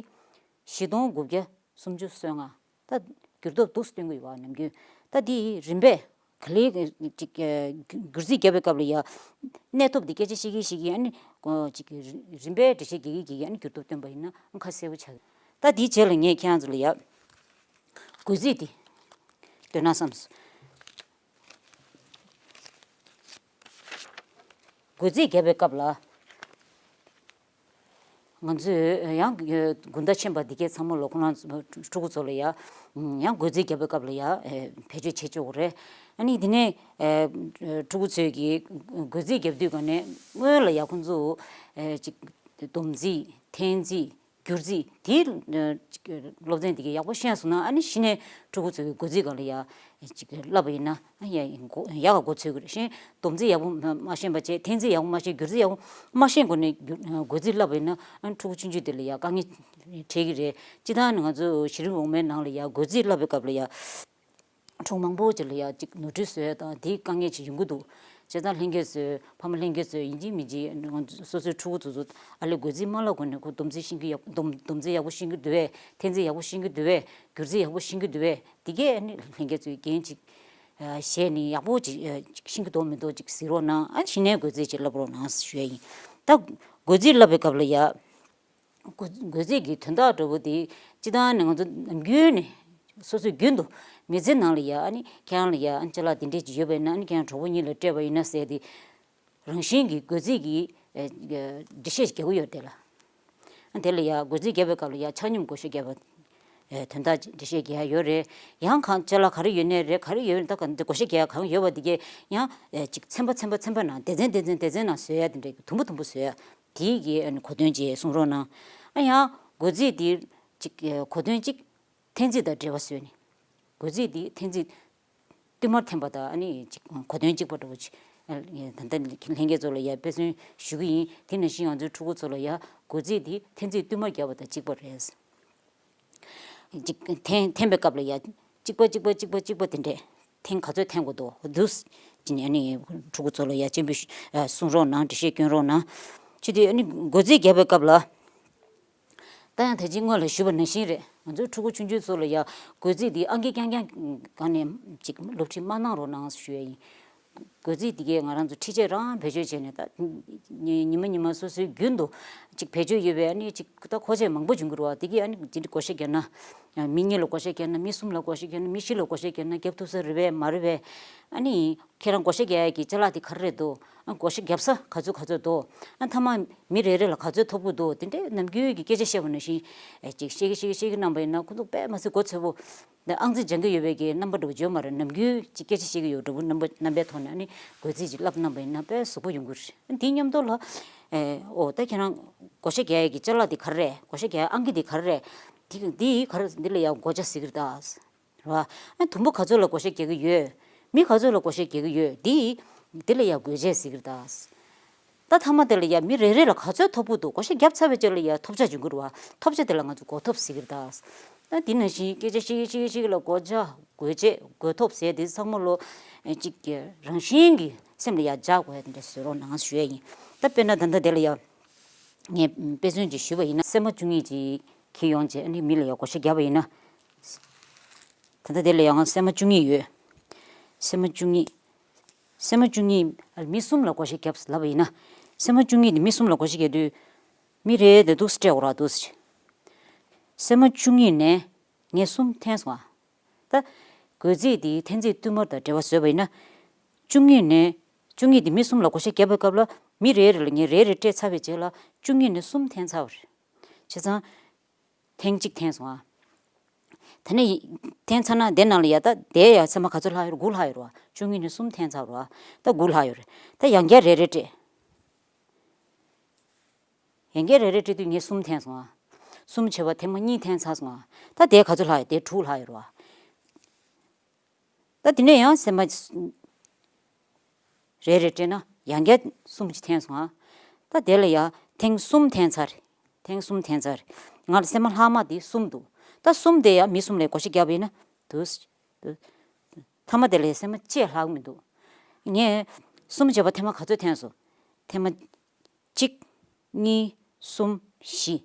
བཞི་སྟོང་དགུ་བརྒྱ་སུམ་ཅུ་སོ་ལྔ། ད་བསྒྱུར་ཐོབ་འདུག་སྟོན་གི་ཡོད་པ་ནམ་རྒྱུན། ད་དེ་རིམ་པས་ག་ལེ་ཅིག་བསྒྱུར་རྩིས་བརྒྱབ་པའི་སྐབས་ལ་ཡ་གནས་ཐོབ་དེ་སྐད་ཆ་བཤད་གི་བཤད་གི་ཨ་ནི་ཅིག་རིམ་པས་འགྲེལ་བཤད་རྒྱག་གི་རྒྱག་གི་ཨ་ནི་བསྒྱུར་ཐོབ་སྟོན་པ་ཡིན་ན་ཁ་གསལ་པོ་ཆགས་གི། ད་དེའི་རྗེས་ལ་ངས་ཁྱེད་རང་ཚོ་ལ་ཡ་བགོ་རྩིས་དེ་སྟོན་ན་བསམས། བགོ་རྩིས་བརྒྱབ་པའི་སྐབས་ལ། ང་ཚོས་ཡང་དགུན་ཟླ་ཕྱིན་པ་འདི་གས་ཚང་མ་ལོ་ཁོ་རང་ཕྲུ་གུ་ཚོ་ལ་ཡ་ཡང་བགོ་རྩིས་བརྒྱབ་པའི་སྐབས་ལ་ཡ་བེད་སྤྱོད་བྱེད་ཆོག་གི་རེད། ཨ་ནི་འདི་ནས་ཕྲུ་གུ་ཚོས་ཀྱི་བགོ་རྩིས་བརྒྱབ་དུས་ག་ནས་སྔོན་ལ་ཡ་ཁོང་ཚོ་ཅིག་སྡོམ་རྩིས་འཐེན་རྩིས། བསྒྱུར་རྩིས་དེ་སློབ་ཚན་དེ་གས་ཡག་པོ་ཤེས་སོང་ན་ཨ་ནི་གཞི་ནས་ཕྲུ་གུ་ཚོ་གི་བགོ་རྩིས་སྒང་ལ་ཡ་ཅིག་བསླབ་པ་ཡིན་ན་ཡ་ཡག་ག་མགོ་ཚོད་གི་རེད། གཞན་སྡོམ་རྩིས་ཡག་པོ་མ་ཤེས་པ་བྱས། འཐེན་རྩིས་ཡག་པོ་མ་ཤེས། བསྒྱུར་རྩིས་ཡག་པོ་མ་ཤེས་གོང་ནས་བསྒྱུར་བགོ་རྩིས་བསླབ་པ་ཡིན་ན་ཨ་ནི་ཕྲུ་གུ་ཆུང་ཆུང་དེ་ལ་ཡ་དཀའ་ངལ་འཕྲད་གི་རེད། སྤྱིར་བཏང་ནི་ང་ཚོ་གཞི་རིམ་འོག་མའི་ནང་ལ་ཡ་བགོ་རྩིས་བསླབ་པའི་སྐབས་ལ་ཡ། ཕྲུ་གུ་མང་པོ་ཅིག་ལ་ཡ་ཅིག་ནོར་འཁྲུལ་བཟོ་ཡ་དང་དེའི་དཀའ་ངལ་ཅིག་ཡོང་གི་འདུག་བྱས་ཙང་ལྷན་རྒྱས་ཚོས་ཕ་མ་ལྷན་རྒྱས་ཚོས་ཡིན་གཅིག་མིན་གཅིག་སོ་སོའི་ཕྲུ་གུ་ཚོ་ཚོ་ཨ་ལས་བགོ་རྩིས་མ་བསླབ་གོང་ནས་ཁོ་སྡོམ་རྩིས་ཤེས་ཀྱི་ཡག་སྡོམ་སྡོམ་རྩིས་ཡག་པོ་ཤེས་ཀྱི་འདུག་བས། འཐེན་རྩིས་ཡག་པོ་ཤེས་ཀྱི་འདུག་བས། བསྒྱུར་རྩིས་ཡག་པོ་ཤེས་ཀྱི་འདུག་བས། དེ་གས་ཨ་ནི་ལྷན་རྒྱས་ཚོས་འགན་ཅིག་བཞེས་ནས་ཡག་པོ་ཅིག་ཤེས་ཀྱི་འདུག་མི་འདུག་ཅིག་གཟིགས་རོགས་གནང་། ཨ་གཞི་ནས་བགོ་རྩིས་ཅིག་བསླབ་རོགས་གནང་ཞུ་ཡ་ཡིན། ད་བགོ་རྩིས་བསླབ་པའི་སྐབས་ལ་ཡ། བགོ་བགོ་རྩིས་ཀྱི་དོན་དག་འདྲ་བོ་དེ་སྤྱིར་བཏང་ནས་ང་ཚོ་ནམ་རྒྱུན་ནས་སོ་སོའི་རྒྱུན་དུ་མི་ཚེ་ནང་ལ་ཡ་ཨ་ནི་ཁྱེད་རང་ལ་ཡ་ཨ་ནི་ཅ་ལག་དེ་འདྲས་ཅིག་ཡོད་པ་ཡིན་ན་ཨ་ནི་ཁྱེད་རང་གྲོགས་པོ་གཉིས་ལ་སྤྲད་པ་ཡིན་ན་ཟེར་ཏེ་རང་བཞིན་གྱི་བགོ་རྩིས་ཀྱི་ཨེ་འགྲེལ་བཤད་ཅིག་རྒྱག་གི་ཡོད་དེ་ལ། ཨ་དེ་ལ་ཡ་བགོ་རྩིས་བརྒྱབ་པའི་སྐབས་ལ་ཡ་ཆ་སྙོམས་བགོ་བཤའ་བརྒྱབ་པ་ཨེ་དོན་དག་འགྲེལ་བཤད་རྒྱག་ཡ་ཡོད་རེད། ཡང་གང་ཅ་ལག་ག་རེ་ཡོད་ནའི་རེད། ག་རེ་ཡོད་ད་ག་འདི་བགོ་བཤའ་རྒྱག་ཡ་གང་ཡོད་པ་འདི་གས་ཡང་ཨེ་ཅིག་ཚན་པ་ཚན་པ་ཚན་པ་ནང་སྡེ་ཚན་སྡེ་ཚན་སྡེ་ཚན་ནང་བཟོ་ཡ་དེ་འདྲས་དུམ་བུ་དུམ་བུ་བཟོ་ཡ། དེའི་གི་ཨ་ནི་གོ་དོན་ཅིག་གསུང་རོགས་གནང་། ཨ་ཡང་བགོ་རྩིས་འདི་ཅིག་གོ་དོན་གཅིག་འཐེན་རྩིས་དང་འབྲེལ་བ་བཟོས་ནས། བགོ་རྩིས་འདི་འཐེན་རྩིས་བསྟུད་མར་འཐེན་པ་དང་ཨ་ནི་ཅིག་གོ་དོན་གཅིག་པ་འདྲ་བོ་ཅིག་ད་ལྟ་ལྷན་རྒྱས་ཚོ་ལ་ཡ་དཔེ་མཚོན་ཞུ་གི་ཡིན། དེ་ནང་བཞིན་ང་ཚོའི་ཕྲུ་གུ་ཚོ་ལ་ཡ་བགོ་རྩིས་འདི་འཐེན་རྩིས་བསྟུད་མར་བརྒྱབ་པ་དང་གཅིག་པ་རེད། ཅིག་འཐེན་འཐེན་པའི་སྐབས་ལ་ཡ་གཅིག་པ་གཅིག་པ་གཅིག་པ་གཅིག་པ་དེ་འདྲས་འཐེན་ག་ཚོད་འཐེན་དགོས་འདུག་འདུག་ཅི་ནས་ཨ་ནི་ཕྲུ་གུ་ཚོ་ལ་ཡ་སྤྱན་འབུལ་ཞུ་ཨ་གསུང་རོགས་གནང་། འགྲེལ་བཤད་སྐྱོན་རོགས་གནང་། ཅི་སྟེ་ཨ་ནི་བགོ་རྩིས་བརྒྱབ་པའི་སྐབས་ལ། ད་ཡང་ད་ཅི་སྔོན་ལ་ཞུས་པ་ནང་བཞིན་རེད། ང་ཚོའི་ཕྲུ་གུ་ཆུང་ཆུང་ཚོ་ལ་ཡ་བགོ་རྩིས་འདི་ཨང་ཀི་རྐྱང་རྐྱང་སྒང་ནས་ཅིག་སློབ་ཁྲིད་མ་གནང་རོགས་གནང་ཞུ་ཡ་ཡིན། བགོ་རྩིས་འདི་གས་ང་རང་ཚོ་ཁྲིད་ཆས་རང་བེད་སྤྱོད་བྱས་ནས་ད་ཉི་ཉི་མ་ཉི་མ་སོ་སོའི་རྒྱུན་དུ་ཅིག་བེད་སྤྱོད་ཡོད་པའི་ཨ་ནི་ཅིག་ད་མཁོ་ཆས་མང་པོ་བྱུང་གི་རེད་བ། འདི་གས་ཨ་ནི་འདི་འདྲ་བགོ་བཤའ་བརྒྱབ་ན། མི་གཉིས་ལ་བགོ་བཤའ་བརྒྱབ་ན། མི་གསུམ་ལ་བགོ་བཤའ་བརྒྱབ་ན། མི་བཞི་ལ་བགོ་བཤའ་བརྒྱབ་ན་བརྒྱབ་ཐུབ་ས་རེད་པས་མ་རེད་པས། ཨ་ནི་ཁྱེད་རང་བགོ་བཤའ་རྒྱག་ཡ་གི་ཅ་ལག་དེ་ག་རེ་རེད་འདུག་ཨ་བགོ་བཤའ་བརྒྱབ་ས་ག་ཚོད་ག་ཚོད་འདུག་ཨ་མཐའ་མ་མི་རེ་རེ་ལ་ག་ཚོད་ཐོབ་ཀྱི་འདུག་དེ་འདྲའི་ནམ་རྒྱུན་གྱི་སྐད་ཆ་བཤད་པ་ནང་བཞིན་ཨེ་ཅིག་བཤད་ཀྱི་བཤད་ཀྱི་བཤད་ཀྱི་གནང་པ་ཡིན་ན་ཁོ་ཚོ་དཔེ་མ་སྲིད་མགོ་ཚོས་པོ། ཨང་རྩིས་སྦྱང་གི་ཡོད་པའི་གི་རྣམ་པ་འདྲ་བོ་བརྗོད་མ་རེད། ནམ་རྒྱུན་ཅིག་སྐད་ཆ་བཤད་ཀྱི་ཡོད་འདྲ་བོ་རྣམ་པ་རྣམ་པའི་ཐོག་ནས་ཨ་ནི་བགོ་རྩིས་ཅིག་བསླབ་གནང་པ་ཡིན་ན་དཔེ་གཟུགས་པོ་ཡོང་གི་རེད། དེའི་མཉམ་དུ་ལ་ཨེ་ཨོ་ད་ཁྱེད་རང་བགོ་བཤའ་རྒྱག་ཡ་གི་ཅ་ལག་དེ་ག་རེ་རེད། བགོ་བཤའ་རྒྱག་ཡ་ཨང་ཀི་དེ་ག་རེ་རེད། དེ་དེ་ག་རེ་འདི་ལ་ཡ་བགོ་བྱ་ཟེར་གི་རེད་ད། རེད་བ། ཨ་དུམ་བུ་ག་ཚོད་ལ་བགོ་བཤའ་རྒྱག་གི་ཡོད། མི་ག་ཚོད་ལ་བགོ་བཤའ་རྒྱག་གི་ཡོད། འདི་འདི་ལ་ཡ་བགོ་བྱ་ཟེར་གི་རེད་ད། ད་མཐའ་མ་དེ་ལ་ཡ་མི་རེ་རེ་ལ་ག་ཚོད་ཐོབ་ཀྱི་འདུག་བགོ་བཤའ་བརྒྱབ་ཚར་བའི་རྗེས་ལ་ཡ་ཐོབ་ཆ་འབྱུང་གི་རེད་བ། ཐོབ་ཆ་དེ་ལ་ང་ཚོ་བགོ་ཐོབ་ཟེར་གི་རེད་ད། ད་འདི་ནང་བཞིན་སྐད་ཆ་བཤད་ཀྱི་བཤད་ཀྱི་བཤད་ཀྱི་ལ་བགོ་བྱ་བགོ་བྱེད་བགོ་ཐོབ་ཟེར་དེ་ཚང་མ་ལོ་ཨེ་གཅིག་གི་རང་བཞིན་གྱི་སེམས་ལ་ཡ་འཇགས་དགོས་ཡ་དེ་འདྲ་བཟོ་རོགས་གནང་ཞུ་ཡ་ཡིན། ད་དཔེར་ན་ད་ལྟ་དེ་ལ་ཡ་ངས་དཔེ་མཚོན་ཅིག་ཞུས་པ་ཡིན་ན་སྲན་མ་བཅུ་གཉིས་ཅིག་འཁྱེར་ཡོང་བྱས་ཨ་ནི་མི་ལ་ཡ་བགོ་བཤའ་བརྒྱབ་པ་ཡིན་ན། ད་ལྟ་དེ་ལ་ཡང་སྲན་མ་བཅུ་གཉིས་ཡོད། སྲན་མ་བཅུ་གཉིས། སྲན་མ་བཅུ་གཉིས་མི་གསུམ་ལ་བགོ་བཤའ་བརྒྱབ་ལབ་པ་ཡིན་ན། སྲན་མ་བཅུ་གཉིས་དེ་མི་གསུམ་ལ་བགོ་བཤའ་བརྒྱབ་དུས། མི་རེ་དེ་འདུག་སེ་སྤྲད་དགོས་ར་འདུག་སེ། སྲན་མ་བཅུ་གཉིས་ནས་ངས་གསུམ་འཐེན་སོང་ཨ། ད། བགོ་རྩིས་དེ་འཐེན་རྩིས་བསྟུད་མར་དང་འབྲེལ་བ་བཟོས་པ་ཡིན་ན། བཅུ་གཉིས་ནས། བཅུ་གཉིས་དེ་མི་གསུམ་ལ་བགོ་བཤའ་བརྒྱབ་པའི་སྐབས་ལ་མི་རེ་རེ་ལ་ངས་རེ་རེ་སྤྲད་ཚར་བའི་རྗེས་ལ་བཅུ་གཉིས་ནས་གསུམ་འཐེན་ཚར་བ་རེད། བྱས་ཙང་། ཐེངས་གཅིག་འཐེན་སོང་ཨ། དེ་ནས་ཡི་འཐེན་ཚར་ན་དེ་ནང་ལ་ཡ་ད་དེ་ཡ་སྲན་མ་ག་ཚོད་ལྷག་ཡོད་རེད། དགུ་ལྷག་ཡོད་རེད་བ། བཅུ་གཉིས་ནས་གསུམ་འཐེན་ཚར་རེད་བ། ད་དགུ་ལྷག་ཡོད་རེད། ད་ཡང་བསྐྱར་རེ་རེ་སྤྲད། ཡང་བསྐྱར་རེ་རེ་སྤྲད་དུས་ངས་གསུམ་འཐེན་སོང་ཨ། གསུམ་བྱས་པ་ཐེངས་མ་གཉིས་འཐེན་ཚར་སོང་ཨ། ད་དེ་ག་ཚོད་ལྷག་ཡོད། དེ་དྲུག་ལྷག་ཡོད་རེད་བ། ད་དེ་ནས་ཡང་སྲན་མ་རེ་རེ་སྤྲད་ན་ཡང་བསྐྱར་གསུམ་ཅིག་འཐེན་སོང་ཨ། ད་དེ་ལ་ཡ་ཐེངས་གསུམ་འཐེན་ཚར་རེད། ཐེངས་གསུམ་འཐེན་ཚར་རེད། ང་ལ་སྲན་མ་ལྷག་མ་དེ་གསུམ་འདུག་ད་གསུམ་དེ་ཡ་མི་གསུམ་ལ་བགོ་བཤའ་བརྒྱབ་པ་ཡིན་ན་འདུག་སེ། མཐའ་མ་དེ་ལ་ཡ་སྲན་མ་གཅིག་ལྷག་མི་འདུག་ངས་གསུམ་བྱས་པ་ཐེངས་མ་ག་ཚོད་འཐེན་སོང་། ཐེངས་མ་གཅིག་གཉིས། གསུམ། བཞི།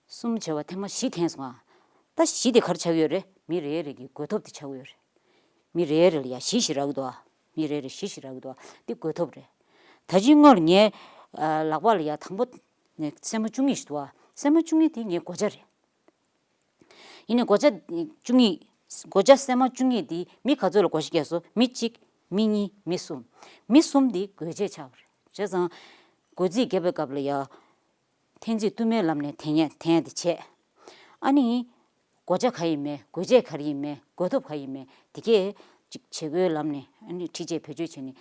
གསུམ་བྱས་པ་ཐེངས་མ་བཞི་འཐེན་སོང་ཨ། ད་བཞི་དེ་ག་རེ་ཆགས་ཀྱི་ཡོད་རེད། མི་རེ་རེ་གི་བགོ་ཐོབ་དེ་ཆགས་ཀྱི་ཡོད་རེད། མི་རེ་རེ་ལ་ཡ་བཞི་བཞི་རག་གི་འདུག་ཨ། མི་རེ་རེ་བཞི་བཞི་རག་གི་འདུག་ཨ། འདི་བགོ་ཐོབ་རེད། ད་ཅི་སྔོན་ལ་ངའི་ཨ་ལག་པ་ལ་ཡ་དང་པོ་ནས་སྲན་མ་བཅུ་གཉིས་ཤིག་འདུག་ཨ། སྲན་མ་བཅུ་གཉིས་དེ་ངའི་བགོ་བྱ་རེད། ཡིན་ནའི་བགོ་བྱ་བཅུ་གཉིས། བགོ་བྱ་སྲན་མ་བཅུ་གཉིས་དེ་མི་ག་ཚོད་ལ་བགོ་བཤའ་བརྒྱབ་སོང་། མི་གཅིག་མི་གཉིས། མི་གསུམ། མི་གསུམ་དེ་བགོ་བྱས་ཆགས་པ་རེད། བྱས་ཙང་། བགོ་རྩིས་རྒྱབ་པའི་སྐབས་ལ་ཡ། འཐེན་རྩིས་བསྟུད་མའི་ལམ་ནས་འཐེན་ཡ་འཐེན་ཡ་དེ་བྱས། ཨ་ནི། བགོ་བྱ་ག་ཡིན་མིན། བགོ་བྱ་ག་རེ་ཡིན་མིན། བགོ་ཐོབ་ག་ཡིན་མིན། དེ་གས་ཅིག་བྱེད་སྒོའི་ལམ་ནས་ཨ་ནི་ཁྲིད་ཆས་བེད་སྤྱོད་བྱས་ནས་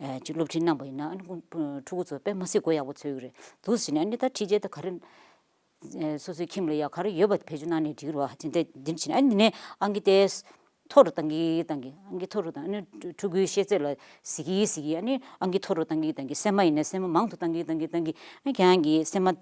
ཨ་ཅིག་སློབ་ཁྲིད་གནང་པ་ཡིན་ན། ཨ་ནི་ཕྲུ་གུ་ཚོ་དཔེ་མི་སྲིད་མགོ་ཡག་པོ་ཚོད་ཀྱི་རེད། འདུག་ཟེར་ནས་ཨ་ནི་ད་ཁྲིད་ཆས་ད་ག་རེ། ཨ་སོ་སོའི་ཁྱིམ་ལ་ཡ་ག་རེ་ཡོད་པ་བེད་སྤྱོད་གནང་ནས་འགྲིག་རེད་བ། དེ་འདྲ་འདི་འདྲ་བྱས་ནས་ཨ་ནི་དེ་ནས་ཨང་ཀི་ཏོག་ཙམ་མཐོ་རུ་བཏང་གི་བཏང་གི། ཨང་ཀི་མཐོ་རུ་བཏང་། ཨ་ནི་ཕྲུ་གུའི་ཤེས་ཚད་ལ་གཟིགས་ཀྱི་གཟིགས་ཀྱི། ཨ་ནི་ཨང་ཀི་མཐོ་རུ་བཏང་གི་བཏང་གི། སྲན་མ་ཡིན་ན་སྲན་མ་མང་དུ་བཏང་གི་བཏང་གི་བཏང་གི། ཨ་ནི་ཁྱེད་རང་གིས་སྲན་མ་ཨམ་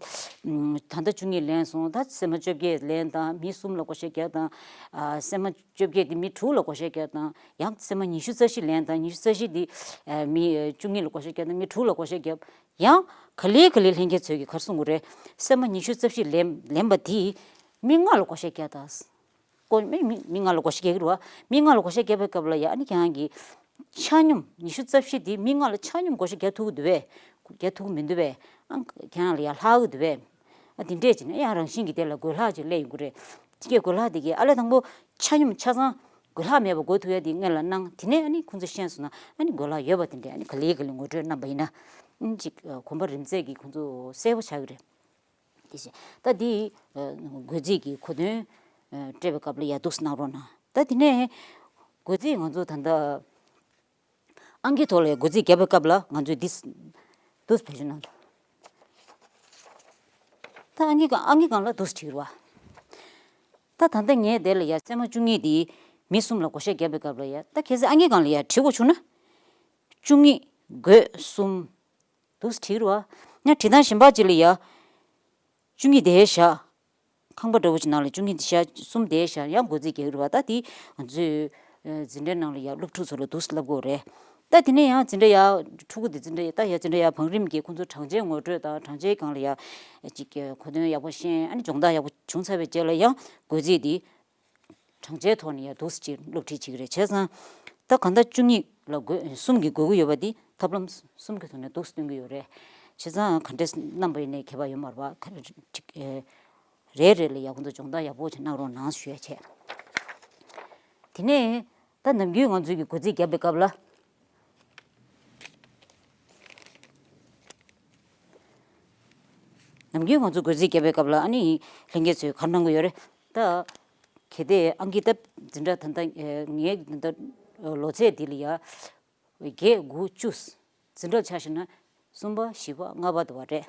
ད་ལྟ་བཅུ་གཉིས་ལེན་སོང་། ད་སྲན་མ་བཅོ་བརྒྱད་ལེན་དང་། མི་གསུམ་ལ་བགོ་བཤའ་རྒྱག་དང་། ཨ་སྲན་མ་བཅོ་བརྒྱད་དེ་མི་དྲུག་ལ་བགོ་བཤའ་རྒྱག་དང་། ཡང་སྲན་མ་ཉི་ཤུ་རྩ་བཞི་ལེན་དང་། ཉི་ཤུ་རྩ་བཞི་དེ་ཨ་མི་ཨ་བཅུ་གཉིས་ལ་བགོ་བཤའ་རྒྱག་དང་། མི་དྲུག་ལ་བགོ་བཤའ་རྒྱབ། ཡང་ག་ལེ་ག་ལེ་ལྷན་རྒྱས་ཚོས་ཀྱིས་ག་རེ་གསུང་གི་རེད། སྲན་མ་ཉི་ཤུ་རྩ་བཞི་ལེན་ལེན་པ་དེ་མི་ལྔ་ལ་བགོ་བཤའ་རྒྱག་དང་། ཀོ་མི་མི་མི་ལྔ་ལ་བགོ་བཤའ་རྒྱག་གི་རེད་བ། མི་ལྔ་ལ་བགོ་བཤའ་རྒྱག་པའི་སྐབས་ལ་ཡ། ཨ་ནི་ཁྱེད་རང་གིས་ཆ་སྙོམས་ཉི་ཤུ་རྩ་བཞི་དེ་མི་ལྔ་ལ་ཆ་སྙོམས་བགོ་བཤའ་རྒྱག་ཐུབ་ཀྱི་འདུག་པས། རྒྱག་ཐུབ་ཀྱི་མི་འདུག་པས། ཨ་ཁྱེད་རང་ལ་ཡ་ལྷག་གི་འདུག་པས། ཨ་དེ་འདྲས་བྱས་ནས་ཡང་རང་བཞིན་གྱིས་དེ་ལ་འགོད་ལྷག་ཅིག་སླེབས་ཡོང་གི་རེད། དེ་གས་འགོད་ལྷག་དེ་གས་ཨ་ལས་དང་པོ་ཆ་སྙོམས་ཆ་ཚང་འགོད་ལྷག་མེད་པ་འགོད་ཐུབ་ཡ་དེ་སྔོན་ལ་གནང་། དེ་ནས་ཨ་ནི་ཁོང་ཚོས་ཤེས་སོང་ན། ཨ་ནི་འགོད་ལྷག་ཡོད་པ་དེ་འདྲས་ཨ་ནི་ག་ལེ་ག་ལེ་ངོ་སྤྲོད་གནང་པ་ཡིན་ན། ཨ་ནི་ཅིག་གོམ་པ་རིམ་འཛེགས་ཀྱིས་ཁོང་ཚོ་གསལ་པོ་ཆགས་ཀྱི་རེད། དེ་བཞིན་ད་འདི་ཨ་བགོ་རྩིས་ཀྱི་གོ་དོན་ཨ་སྤྲད་པའི་སྐབས་ལ་ཡ་འདུག་སེ་གནང་རོགས་གནང་། ད་དེ་ནས་བགོ་རྩིས་ང་ཚོ་ད་ལྟ་ཨང་ཀི་ཐོག་ལ་བགོ་རྩིས་བརྒྱབ་པའི་སྐབས་ལ་ང་ཚོས་འདི་འདུག་སེ་བེད་སྤྱོད་གནང་། ད་ཨང་ཀི་སྒང་ཨང་ཀི་སྒང་ལ་འདུག་སེ་བྲིས་རོགས། ད་ད་ལྟ་ངས་དེ་ལ་ཡ་སྲན་མ་བཅུ་གཉིས་དེ་མི་གསུམ་ལ་བགོ་བཤའ་བརྒྱབ་པའི་སྐབས་ལ་ཡ། ད་གལ་སྲིད་ཨང་ཀི་སྒང་ལ་ཡ་བྲིས་དགོས་བྱུང་ན། བཅུ་གཉིས་བགོས་གསུམ། འདུག་སེ་བྲིས་རོགས། ཡང་བྲིས་སྟངས་གཞན་པ་ཅིག་ལ་ཡ། བཅུ་གཉིས་དེ་བཞག་ཁང་པ་འདྲ་བོ་ཅིག་ནང་ལ་བཅུ་གཉིས་དེ་བཞག་གསུམ་དེ་བཞག་ཡང་བགོ་རྩིས་རྒྱག་གི་རེད་བ། ད་དེ་ང་ཚོས་ཨ་འཛིན་གྲྭའི་ནང་ལ་ཡ་སློབ་ཕྲུག་ཚོ་ལ་འདུག་སེ་བསླབ་དགོས་རེད། ད་དེ་ནས་ཡང་འཛིན་གྲྭ་ཡ་ཕྲུ་གུ་དེ་འཛིན་གྲྭ་ཡ་ད་ཡ་འཛིན་གྲྭ་ཡ་བང་རིམ་གྱི་ཁོང་ཚོ་གྲངས་ཆའི་ངོ་སྤྲོད་དང་གྲངས་ཆའི་སྒང་ལ་ཡ་ཅིག་གོ་དོན་ཡག་པོ་ཤེས། ཨ་ནི་སྦྱོང་བརྡར་ཡག་པོ་བྱུང་ཚར་བའི་རྗེས་ལ་ཡང་བགོ་རྩིས་དེ་གྲངས་ཆའི་ཐོག་ནས་ཡ་འདུག་སེ་ཅིག་སློབ་ཁྲིད་བྱེད་ཀྱི་རེད། བྱས་ཙང་ད་གང་ལྟར་བཅུ་གཉིས་ལ་བགོས་གསུམ་གྱིས་བགོ་གི་ཡོད་པ་འདི་ཐབས་ལམ་གསུམ་གྱི་ཐོག་ནས་འདུག་སེ་སྟོན་གྱི་ཡོད་རེད། བྱས་ཙང་ག་འདྲས་གནང་པ་ཡིན་ནའི་ཁྱད་པར་ཡོད་མ་རེད་བ། ག་རེ་ཅིག་ཨེ། རེ་རེ་ལ་ཡ་ཁོང་ཚོ་སྦྱོང་བརྡར་ཡག་པོ་ཅིག་གནང་རོགས་གནང་ཞུ་ཡ་བྱས། དེ་ནས་ད་ནམ་རྒྱུན་ང་ཚོས་ཀྱི་བགོ་རྩིས་བརྒྱབ་པའི་སྐབས་ལ། ནམ་རྒྱུན་ང་ཚོ་བགོ་རྩིས་བརྒྱབ་པའི་སྐབས་ལ་ཨ་ནི་ལྷན་རྒྱས་ཚོས་ག་རེ་གནང་གི་ཡོད་རེད། ད་གལ་ཏེ་ཨང་ཀི་ད་འཛིན་གྲྭ་ད་ལྟ་ངའི་ད་ལྟ་ལོ་ཚད་འདི་ལ་ཡ། བརྒྱད་དགུ་བཅུ། འཛིན་གྲྭ་ཆ་བཞག་ན་གསུམ་པ་བཞི་པ་ལྔ་པ་དུ་བ་རེད།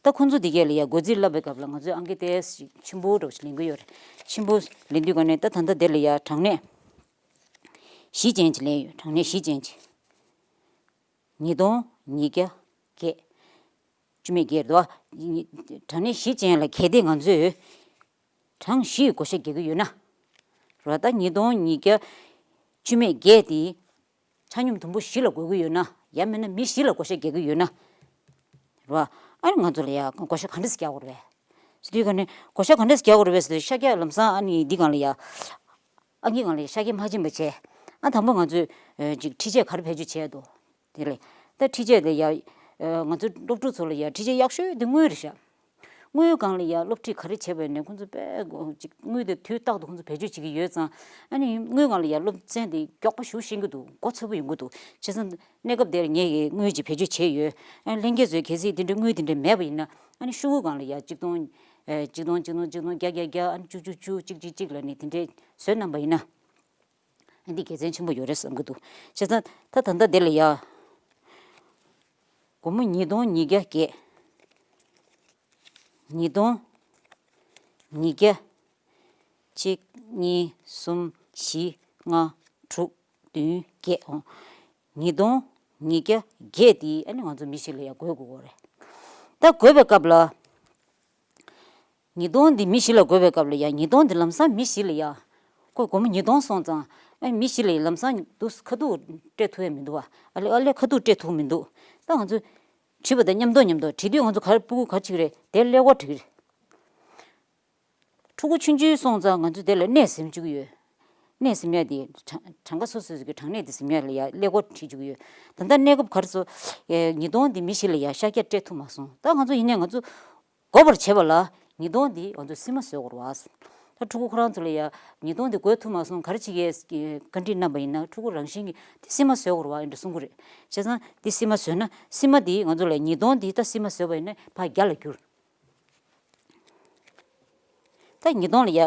ད་ཁོང་ཚོ་འདི་གས་ལ་ཡ་བགོ་རྩིས་བསླབ་པའི་སྐབས་ལ་ང་ཚོས་ཨང་ཀི་ཏོག་ཙམ་ཆེན་པོ་འདྲ་བོ་ཞིག་ལེན་གྱི་ཡོད་རེད། ཆེན་པོ་ལེན་དུས་ག་ནས་ད་ད་ལྟ་དེ་ལ་ཡ་གྲངས་གནས་བཞི་ཅན་ཅིག་ལེན་ཡོད། གྲངས་གནས་བཞི་ཅན་ཅིག་ཉིས་སྟོང་ཉིས་བརྒྱ་བརྒྱད། བཅུ་མེད་བརྒྱད་རེད་བ། གྲངས་གནས་བཞི་ཅན་ལ་གལ་ཏེ་ང་ཚོས་གྲངས་བཞི་ཡི་བགོ་བཤའ་རྒྱག་གི་ཡོད་ན། རེད་བ། ད་ཉིས་སྟོང་ཉིས་བརྒྱ་བཅུ་མེད་བརྒྱད་དེ། ཆ་སྙོམས་དུམ་བུ་བཞི་ལ་བགོ་གི་ཡོད་ན། ཡང་མིན་ན་མི་བཞི་ལ་བགོ་བཤའ་རྒྱག་གི་ཡོད་ན། རེད་བ། ཨ་ནི་ང་ཚོ་ལ་ཡ་བགོ་བཤའ་ག་འདྲས་སེ་རྒྱག་དགོས་རེད་པས་ཟེར་དུས་ག་ནས། བགོ་བཤའ་ག་འདྲས་སེ་རྒྱག་དགོས་རེད་པས་ཟེར་དུས། ཤར་རྒྱག་ལམ་སང་ཨ་ནི་འདི་སྒང་ལ་ཡ། ཨང་ཀི་སྒང་ལ་ཡ་ཤར་རྒྱག་མ་ཕྱིན་པ་བྱས། ཨ་དང་པོ་ང་ཚོས་ཨ་ཅིག་ཁྲིད་ཆས་ག་རེ་བེད་སྤྱོད་བྱས་འདུག་དེ་ལས། ད་ཁྲིད་ཆས་དེ་ཡ། ཨ་ང་ཚོ་སློབ་ཕྲུག་ཚོ་ལ་ཡ་ཁྲིད་ཆས་ཡག་ཤོས་དེ་དངུལ་རེད་ཤག་དངུལ་སྒང་ལ་ཡ་སློབ་ཁྲིད་ག་རེ་བྱས་པ་ཡིན་ནའི་ཁོང་ཚོ་དཔེ་གོ་ཅིག་དངུལ་དེ་དུས་རྟག་ཏུ་ཁོང་ཚོ་བེད་སྤྱོད་བྱེད་ཀྱི་ཡོད་ཙང་། ཨ་ནི་དངུལ་སྒང་ལ་ཡ་སློབ་ཚན་དེ་མགྱོགས་པོ་ཞེ་པོ་ཤེས་ཀྱི་འདུག་མགོ་ཚོད་པོ་ཡོང་གི་འདུག་བྱས་ཙང་གནས་སྐབས་དེར་ངས་ཀྱིས་དངུལ་ཅིག་བེད་སྤྱོད་བྱས་ཡོད། ཨ་ལྷན་རྒྱས་ཚོས་གལ་སྲིད་དེ་འདྲའི་དངུལ་དེ་འདྲ་མེད་པ་ཡིན་ན། ཨ་ནི་ཤོག་གུ་སྒང་ལ་ཡ་གཅིག་སྟོང་། ཨ་གཅིག་སྟོང་གཅིག་སྟོང་གཅིག་སྟོང་བརྒྱ་བརྒྱ་བརྒྱ། ཨ་ནི་བཅུ་བཅུ་བཅུ་གཅིག་གཅིག་གཅིག་ལབ་ནས་དེ་འདྲས་བཟོས་གནང་པ་ཡིན་ན། འདི་དགེ་མཚན་ཆེན་པོ་ཡོད་རེད་བསམ་གྱི་འདུག་བྱས་ཙང་ད་ད་ལྟ་འདི་ལ་ཡ། སྒོར་མོ་ཉིས་སྟོང་ཉིས་བརྒྱ་བརྒྱད། ཉིས་སྟོང་ཉིས་བརྒྱ། གཅིག་གཉིས། གསུམ། བཞི། ལྔ། དྲུག་བདུན། བརྒྱད། འོ། ཉིས་སྟོང་ཉིས་བརྒྱ་བརྒྱད་དེ་ཨ་ནི་ང་ཚོ་མི་བཞི་ལ་ཡ་བགོ་དགོས་ཀྱི་རེད། ད་བགོ་བའི་སྐབས་ལ། ཉིས་སྟོང་འདི་མི་བཞི་ལ་བགོ་བའི་སྐབས་ལ་ཡ། ཉིས་སྟོང་འདི་ལམ་སང་མི་བཞི་ལ་ཡ། ཁོ་སྒོར་མོ་ཉིས་སྟོང་སོང་ཙང་། ཨ་མི་བཞི་ལ་ཡ་ལམ་སང་འདུག་ཁ་ཐུག་སྤྲད་ཐུབ་ཡ་མི་འདུག་བ། ཨ་ལེ་ཨ་ལེ་ཁ་ཐུག་སྤྲད་ཐུབ་མི་འདུག་ད་ང་ཚོས་ བྲིས་པ་དང་མཉམ་དུ་མཉམ་དུ་བྲིས་དུས་ང་ཚོ་ག་རེ་སྤུ་གུ་ག་རེ་བྱེད་ཀྱི་རེད། དེ་ཀླད་ཀོར་བྲིས་ཀྱི་རེད། ཕྲུ་གུ་ཆུང་ཆུང་སོང་ཙང་ང་ཚོས་དེ་ལ་གནས་ཟིན་བཅུག་གི་ཡོད། གནས་ཟིན་ཡ་དེ་གྲངས་གྲངས་ཀ་སོ་སོ་སོ་གི་གྲངས་གནས་དེ་ཟིན་ཡ་ལ་ཡ་ཀླད་ཀོར་བྲིས་བཅུག་གི་ཡོད། ད་ལྟ་གནས་སྐབས་ག་རེ་ཟེར། ཉིས་སྟོང་དེ་མི་ཞིག་ལ་ཡ་ཤར་རྒྱག་སྤྲད་ཐུབ་མ་སོང་། ད་ང་ཚོ་ཡིན་ནའི་ང་ཚོ་དགོས་པར་བྱེད་པ་ལ་ཉིས་སྟོང་འདི་ང་ཚོས་སིལ་མ་བཟོ་དགོས་རེད་བ། ད་ཕྲུ་གུ་ཁོ་རང་ཚོ་ལ་ཡ་ཉིས་སྟོང་འདི་དགོས་ཐུབ་མ་སོང་། ག་རེ་བྱེད་ཀྱི་བཀའ་འདྲི་གནང་པ་ཡིན་ན་ཕྲུ་གུ་རང་བཞིན་གྱིས་འདི་སིལ་མ་བཟོ་དགོས་རེད་བ་ཨེ་འདྲ་གསུང་གི་རེད། བྱས་ཙང་འདི་སིལ་མ་བཟོས་ན་སིལ་མ་འདི་ང་ཚོ་ལ་ཉིས་སྟོང་འདི་ད་སིལ་མ་བཟོས་པ་ཡིན་ན་ཕར་བརྒྱ་ལ་བསྒྱུར། ད་ཉིས་སྟོང་ལ་ཡ་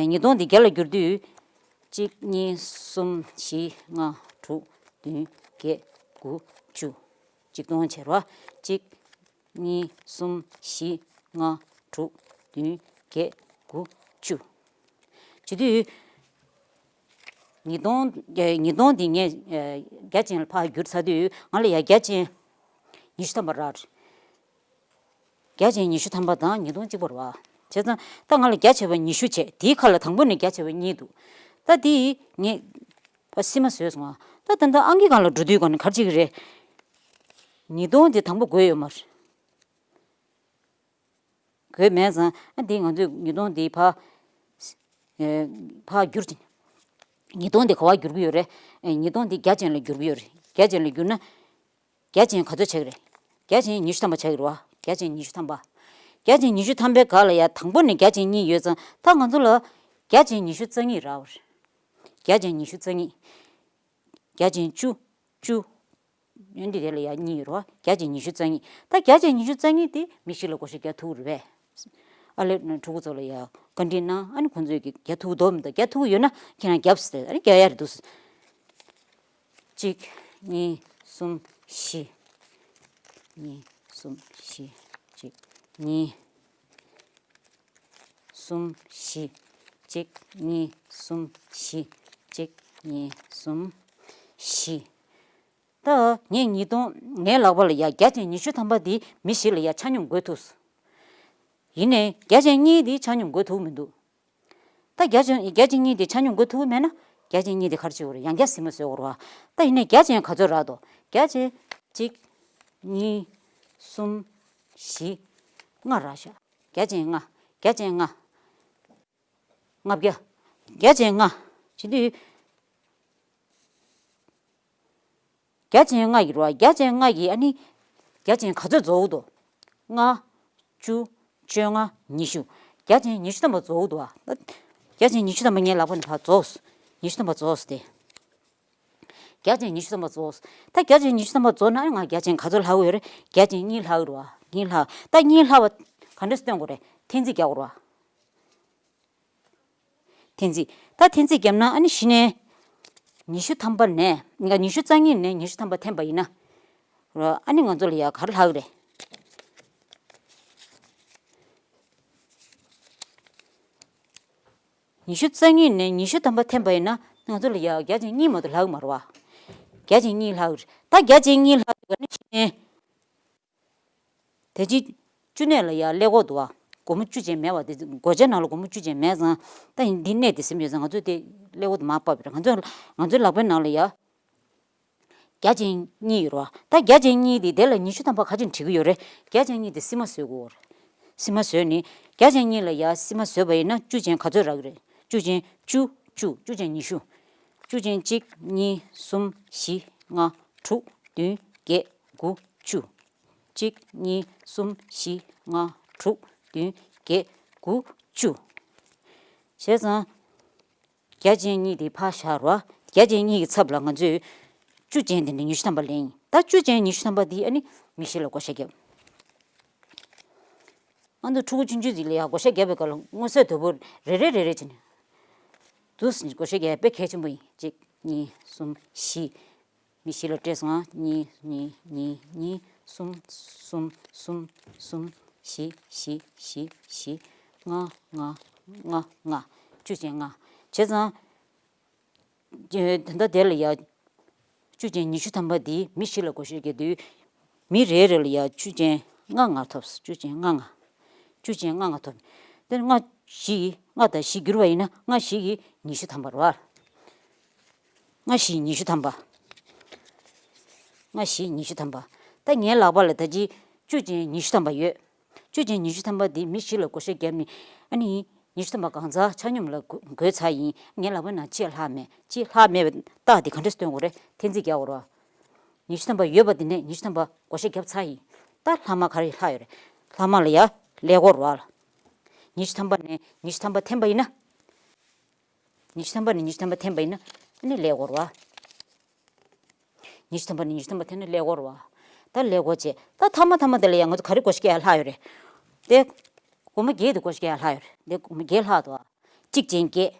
ཉིས་སྟོང་འདི་བརྒྱ་ལ་བསྒྱུར་དུས་གཅིག་གཉིས་གསུམ་བཞི་ལྔ་དྲུག་བདུན་བརྒྱད་དགུ་བཅུ། གཅིག་སྟོང་བྱས་རེད་བ། གཅིག་གཉིས། གསུམ། བཞི། ལྔ། དྲུག་བདུན། བརྒྱད། དགུ། བཅུ། བྱེད་དུས། ཉིས་སྟོང་། ཉིས་སྟོང་འདི་ངས་བརྒྱ་ཅན་ལ་ཕར་བསྒྱུར་ཚར་དུས་ང་ལ་ཡ་བརྒྱ་ཅན་ཉི་ཤུ་ཐམ་པ་རག་བརྒྱ་ཅན་ཉི་ཤུ་ཐམ་པ་དང་ཉིས་སྟོང་གཅིག་པ་རེད་བ། བྱས་ཙང་ད་ང་ལ་བརྒྱ་བྱས་པ་ཉི་ཤུ་བྱས། དེའི་ཁ་ལ་དང་པོ་ནས་བརྒྱ་བྱས་པ་གཉིས་འདུག་ད་དེ་ངས་ཕར་སིལ་མ་བཟོས་སོང་ང་། ད་ད་ལྟ་ཨང་ཀི་སྒང་ལ་འགྲོ་དུས་སྒང་ནས་ག་རེ་བྱེད་ཀྱི་རེད། ཉིས་སྟོང་དེ་དང་པོ་དགོས་ཡོད་མ་རེད། དགོས་མེད་ཙང་ཨ་འདི་ང་ཚོས་ཉིས་སྟོང་འདི་ཕར། ཨེ། ཕར་བསྒྱུར་ཅིང་། ཉིས་སྟོང་འདི་ག་པར་བསྒྱུར་གྱི་ཡོད་རེད། ཨེ། ཉིས་སྟོང་འདི་བརྒྱ་ཅན་ལ་བསྒྱུར་གྱི་ཡོད་རེད། བརྒྱ་ཅན་ལ་བསྒྱུར་ན། བརྒྱ་ཅན་ག་ཚོད་ཆགས་ཀྱི་རེད། བརྒྱ་ཅན་ཉི་ཤུ་ཐམ་པ་ཆགས་ཀྱི་རེད་བ། བརྒྱ་ཅན་ཉི་ཤུ་ཐམ་པ། བརྒྱ་ཅན་ཉི་ཤུ་ཐམ་པའི་སྒང་ལ་ཡ་དང་པོ་ནས་བརྒྱ་ཅན་གཉིས་ཡོད་ཙང་ད་ང་ཚོ་ལ་བརྒྱ་ཅན་ཉི་ཤུ་རྩ་གཉིས་རག་པ་རེད། བརྒྱ་ཅན་ཉི་ཤུ་རྩ་གཉིས། བརྒྱ་ཅན་བཅུ། བཅུ། ཡོན་ཏན་དེ་ལ་ཡ་གཉིས་ཡོད་རེད་བ། བརྒྱ་ཅན་ཉི་ཤུ་རྩ་གཉིས། ད་བརྒྱ་ཅན་ཉི་ཤུ་རྩ་གཉིས་དེ་མི་ཞིག་ལ་བགོ་བཤའ་རྒྱག་ཐུབ་རེད་པས། ཨ་ལས་ཕྲུ་གུ་ཚོ་ལ་ཡ་བཀའ་འདྲི་གནང་། ཨ་ནི་ཁོང་ཚོས་ཀྱི་རྒྱག་ཐུབ་འདུག་མི་འདུག་རྒྱག་ཐུབ་ཡོད་ན་ཁྱེད་རང་རྒྱབ་ཟེར། ཨ་ནི་རྒྱག་ཡ་རེད་འདུག་གཅིག་གཉིས། གསུམ། བཞི། གཉིས། གསུམ། བཞི། གཅིག་གཉིས། གསུམ། བཞི། གཅིག་གཉིས། གསུམ། བཞི། གཅིག་གཉིས། གསུམ། བཞི། ད་ངས་ཉིས་སྟོང་ངའི་ལག་པ་ལ་ཡ་བརྒྱ་ཅན་ཉི་ཤུ་ཐམ་པ་འདི་མི་ཞིག་ལ་ཡ་ཆ་སྙོམས་བགོ་ཐུབ་སོང་། ཡིན་ནའི་བརྒྱ་ཅན་གཉིས་འདི་ཆ་སྙོམས་བགོ་ཐུབ་མི་འདུག་ད་བརྒྱ་ཅན་བརྒྱ་ཅན་གཉིས་འདི་ཆ་སྙོམས་བགོ་ཐུབ་མེད་ན་བརྒྱ་ཅན་གཉིས་འདི་ག་རེ་བྱེད་དགོས་རེད། ཡང་བསྐྱར་སིལ་མ་བཟོ་དགོས་རེད་བ། ད་ཡིན་ནའི་བརྒྱ་ཅན་ག་ཚོད་རག་འདུག་བརྒྱ་ཅན་གཅིག་གཉིས། གསུམ། བཞི། ལྔ་རག་ཤག་བརྒྱ་ཅན་ལྔ། བརྒྱ་ཅན་ལྔ། ལྔ་བརྒྱ། བརྒྱ་ཅན་ལྔ། བྱེད་དུས། བརྒྱ་ཅན་ལྔ་ཡོད་རེད་བ། བརྒྱ་ཅན་ལྔ་ཡིས་ཨ་ནི། བརྒྱ་ཅན་ག་ཚོད་རྫོགས་འདུག་ལྔ། བཅུ། བཅོ་ལྔ། ཉི་ཤུ། བརྒྱ་ཅན་ཉི་ཤུ་ཐམ་པ་རྫོགས་འདུག་བ། བརྒྱ་ཅན་ཉི་ཤུ་ཐམ་པ་ངའི་ལག་པ་ནས་ཕར་རྫོགས། ཉི་ཤུ་ཐམ་པ་རྫོགས་ཏེ། བརྒྱ་ཅན་ཉི་ཤུ་ཐམ་པ་རྫོགས། ད་བརྒྱ་ཅན་ཉི་ཤུ་ཐམ་པ་རྫོགས་ན་ང་བརྒྱ་ཅན་ག་ཚོད་ལྷག་གི་ཡོད་རེད། བརྒྱ་ཅན་གཉིས་ལྷག་གི་རེད་བ། གཉིས་ལྷག་ད་གཉིས་ལྷག་པ་ག་འདྲ་སྟོན་དགོས་རེད། འཐེན་རྩིས་རྒྱག་དགོས་རེད་བ། འཐེན་རྩིས། ད་འཐེན་རྩིས་བརྒྱབ་ན་ཨ་ནི་གཞི་ནས་ཉི་ཤུ་ཐམ་པ་ནས། ཉི་ཤུ་རྩ་གཉིས་ནས་ཉི་ཤུ་ཐམ་པ་འཐེན་པ་ཡིན་ན། ཨ་ནི་ང་ཚོ་ལ་ཡ་ག་རེ་ལྷག་གི་རེད། ཉི་ཤུ་རྩ་གཉིས་ནས་ཉི་ཤུ་ཐམ་པ་འཐེན་པ་ཡིན་ན་ང་ཚོ་ལ་ཡ་བརྒྱ་ཅན་གཉིས་མ་གཏོགས་ལྷག་གི་མ་རེད་བ། བརྒྱ་ཅན་གཉིས་ལྷག་གི་རེད། ད་བརྒྱ་ཅན་གཉིས་ལྷག་གི་ནི་ཕྱི་ནས། དེ་རྗེས་བཅུ་གནས་ལ་ཡ་ཀླད་ཀོར་འདུག་བ། སྒོར་མོ་བཅུ་ཅན་མེད་བ། དེ་སྒོ་ལྕགས་ནང་ལ་སྒོར་མོ་བཅུ་ཅན་མེད་ཙང་། ད་ཡིན་འདི་གནས་དེ་ཟིན་ཡོད་ཙང་ང་ཚོས་དེ་ཀླད་ཀོར་དེ་མར་ཕབ་པ་རེད། ང་ཚོས་ང་ཚོའི་ལག་པའི་ནང་ལ་ཡ། བརྒྱ་ཅན་གཉིས་ཡོད་རེད་བ། ད་བརྒྱ་ཅན་གཉིས་དེ་དེ་ལ་ཉི་ཤུ་ཐམ་པ་ག་ཅིག་བྲིས་ཀྱི་ཡོད་རེད། བརྒྱ་ཅན་གཉིས་དེ་སིལ་མ་བཟོ་དགོས་རེད། སིལ་མ་བཟོས་ནི། བརྒྱ་ཅན་གཉིས་ལ་ཡ་སིལ་མ་བཟོས་པ་ཡིན་ན་བཅུ་ཅན་ག་ཚོད་རག་གི་རེད། བཅུ་ཅན་བཅུ། བཅུ། བཅུ་ཅན་ཉི་ཤུ། བཅུ་ཅན་གཅིག་གཉིས། གསུམ། བཞི། ལྔ། དྲུག་བདུན། བརྒྱད། དགུ། བཅུ། གཅིག་གཉིས། གསུམ། བཞི། ལྔ། དྲུག་བདུན། བརྒྱད། དགུ། བཅུ། བྱས་ཙང་། བརྒྱ་ཅན་གཉིས་དེ་ཕར་བཞག་རོགས། བརྒྱ་ཅན་གཉིས་ཀྱི་ཚབ་ལ་ང་ཚོས་བཅུ་ཅན་དེ་འདྲ་ཉི་ཤུ་ཐམ་པ་ལེན་ཡིན། ད་བཅུ་ཅན་ཉི་ཤུ་ཐམ་པ་དེ་ཨ་ནི་མི་ཞིག་ལ་བགོ་བཤའ་བརྒྱབ། ཨ་ནི་ཕྲུ་གུ་ཆུང་ཆུང་ཅིག་ལ་ཡང་བགོ་བཤའ་བརྒྱབ་པའི་སྐབས་ལ་མངོན་གསལ་དོད་པོ་རེ་རེ་རེ་རེ་བྱས་ནས། དུ་བགོ་བཤའ་བརྒྱབ་དཔེ་གལ་ཆེན་པོ་ཡིན། གཅིག་གཉིས། གསུམ། བཞི། མི་བཞི་ལ་སྤྲད་སོང་ང་། གཉིས། གཉིས། གཉིས། གཉིས། གསུམ། གསུམ། གསུམ། གསུམ། བཞི། བཞི། བཞི། བཞི། ལྔ། ལྔ། ལྔ། ལྔ། བཅུ་ཅན་ལྔ། བྱས་ཙང་། ཨེ། ད་ལྟ་དེ་ལ་ཡ། བཅུ་ཅན་ཉི་ཤུ་ཐམ་པ་འདི་མི་བཞི་ལ་བགོ་བཤའ་བརྒྱབ་དུས། མི་རེ་རེ་ལ་ཡ་བཅུ་ཅན་ལྔ་ལྔ་ཐོབ། བཅུ་ཅན་ལྔ་ལྔ། བཅུ་ཅན་ལྔ་ལྔ་ཐོབ། དེ་ལྔ་བཞི། ལྔ་དང་བཞི་བསྒྱུར་བ་ཡིན་ན་ལྔ་བཞི་ཡིས་ཉི་ཤུ་ཐམ་པ་རེད་བ། ལྔ་བཞི་ཉི་ཤུ་ཐམ་པ། ལྔ་བཞི་ཉི་ཤུ་ཐམ་པ། ད་ངའི་ལག་པ་ལ་ད་ཅི་བཅུ་ཅན་ཉི་ཤུ་ཐམ་པ་ཡོད། བཅུ་ཅན་ཉི་ཤུ་ཐམ་པ་འདི་མི་བཞི་ལ་བགོ་བཤའ་བརྒྱབ་ནས་ཨ་ནི་ཉི་ཤུ་ཐམ་པ་གང་ཚར་ཆ་སྙོམས་ལ་བགོ་བགོས་ཚར་ཡིན། ངའི་ལག་པའི་ནང་གཅིག་ལྷག་མེད། གཅིག་ལྷག་མེད་པའི་རྟགས་འདི་ག་འདྲས་སྟོན་དགོས་རེད། འཐེན་རྩིས་རྒྱག་དགོས་རེད་བ། ཉི་ཤུ་ཐམ་པ་ཡོད་པ་འདི་ནས་ཉི་ཤུ་ཐམ་པ་བགོ་བཤའ་བརྒྱབ་ཚར་ཡིན། ད་ལྷག་མ་ག་རེ་ལྷག་ཡོད་རེད། ལྷག་མ་ལ་ཡ་ཀླད་ཀོར་རེད་བ། ཉི་ཤུ་ཐམ་པ་ནས་ཉི་ཤུ་ཐམ་པ་འཐེན་པ་ཡིན་ན། ཉི་ཤུ་ཐམ་པ་ནས་ཉི་ཤུ་ཐམ་པ་འཐེན་པ་ཡིན་ན་ཨ་ནི་ཀླད་ཀོར་རེད་བ། ཉི་ཤུ་ཐམ་པ་ནས་ཉི་ཤུ་ཐམ་པ་འཐེན་ན་ཀླད་ཀོར་རེད་བ། ད་ཀླད་ཀོར་བྱས། ད་མཐའ་མ་མཐའ་མ་དེ་ལ་ཡང་ང་ཚོ་ག་རེ་བགོ་བཤའ་བརྒྱབ་ལྷག་ཡོད་རེད། དེ་སྒོར་མོ་བརྒྱད་དེ་བགོ་བཤའ་བརྒྱབ་ལྷག་ཡོད་རེད། དེ་སྒོར་མོ་བརྒྱད་ལྷག་འདུག་བ། གཅིག་ཅན་བརྒྱད།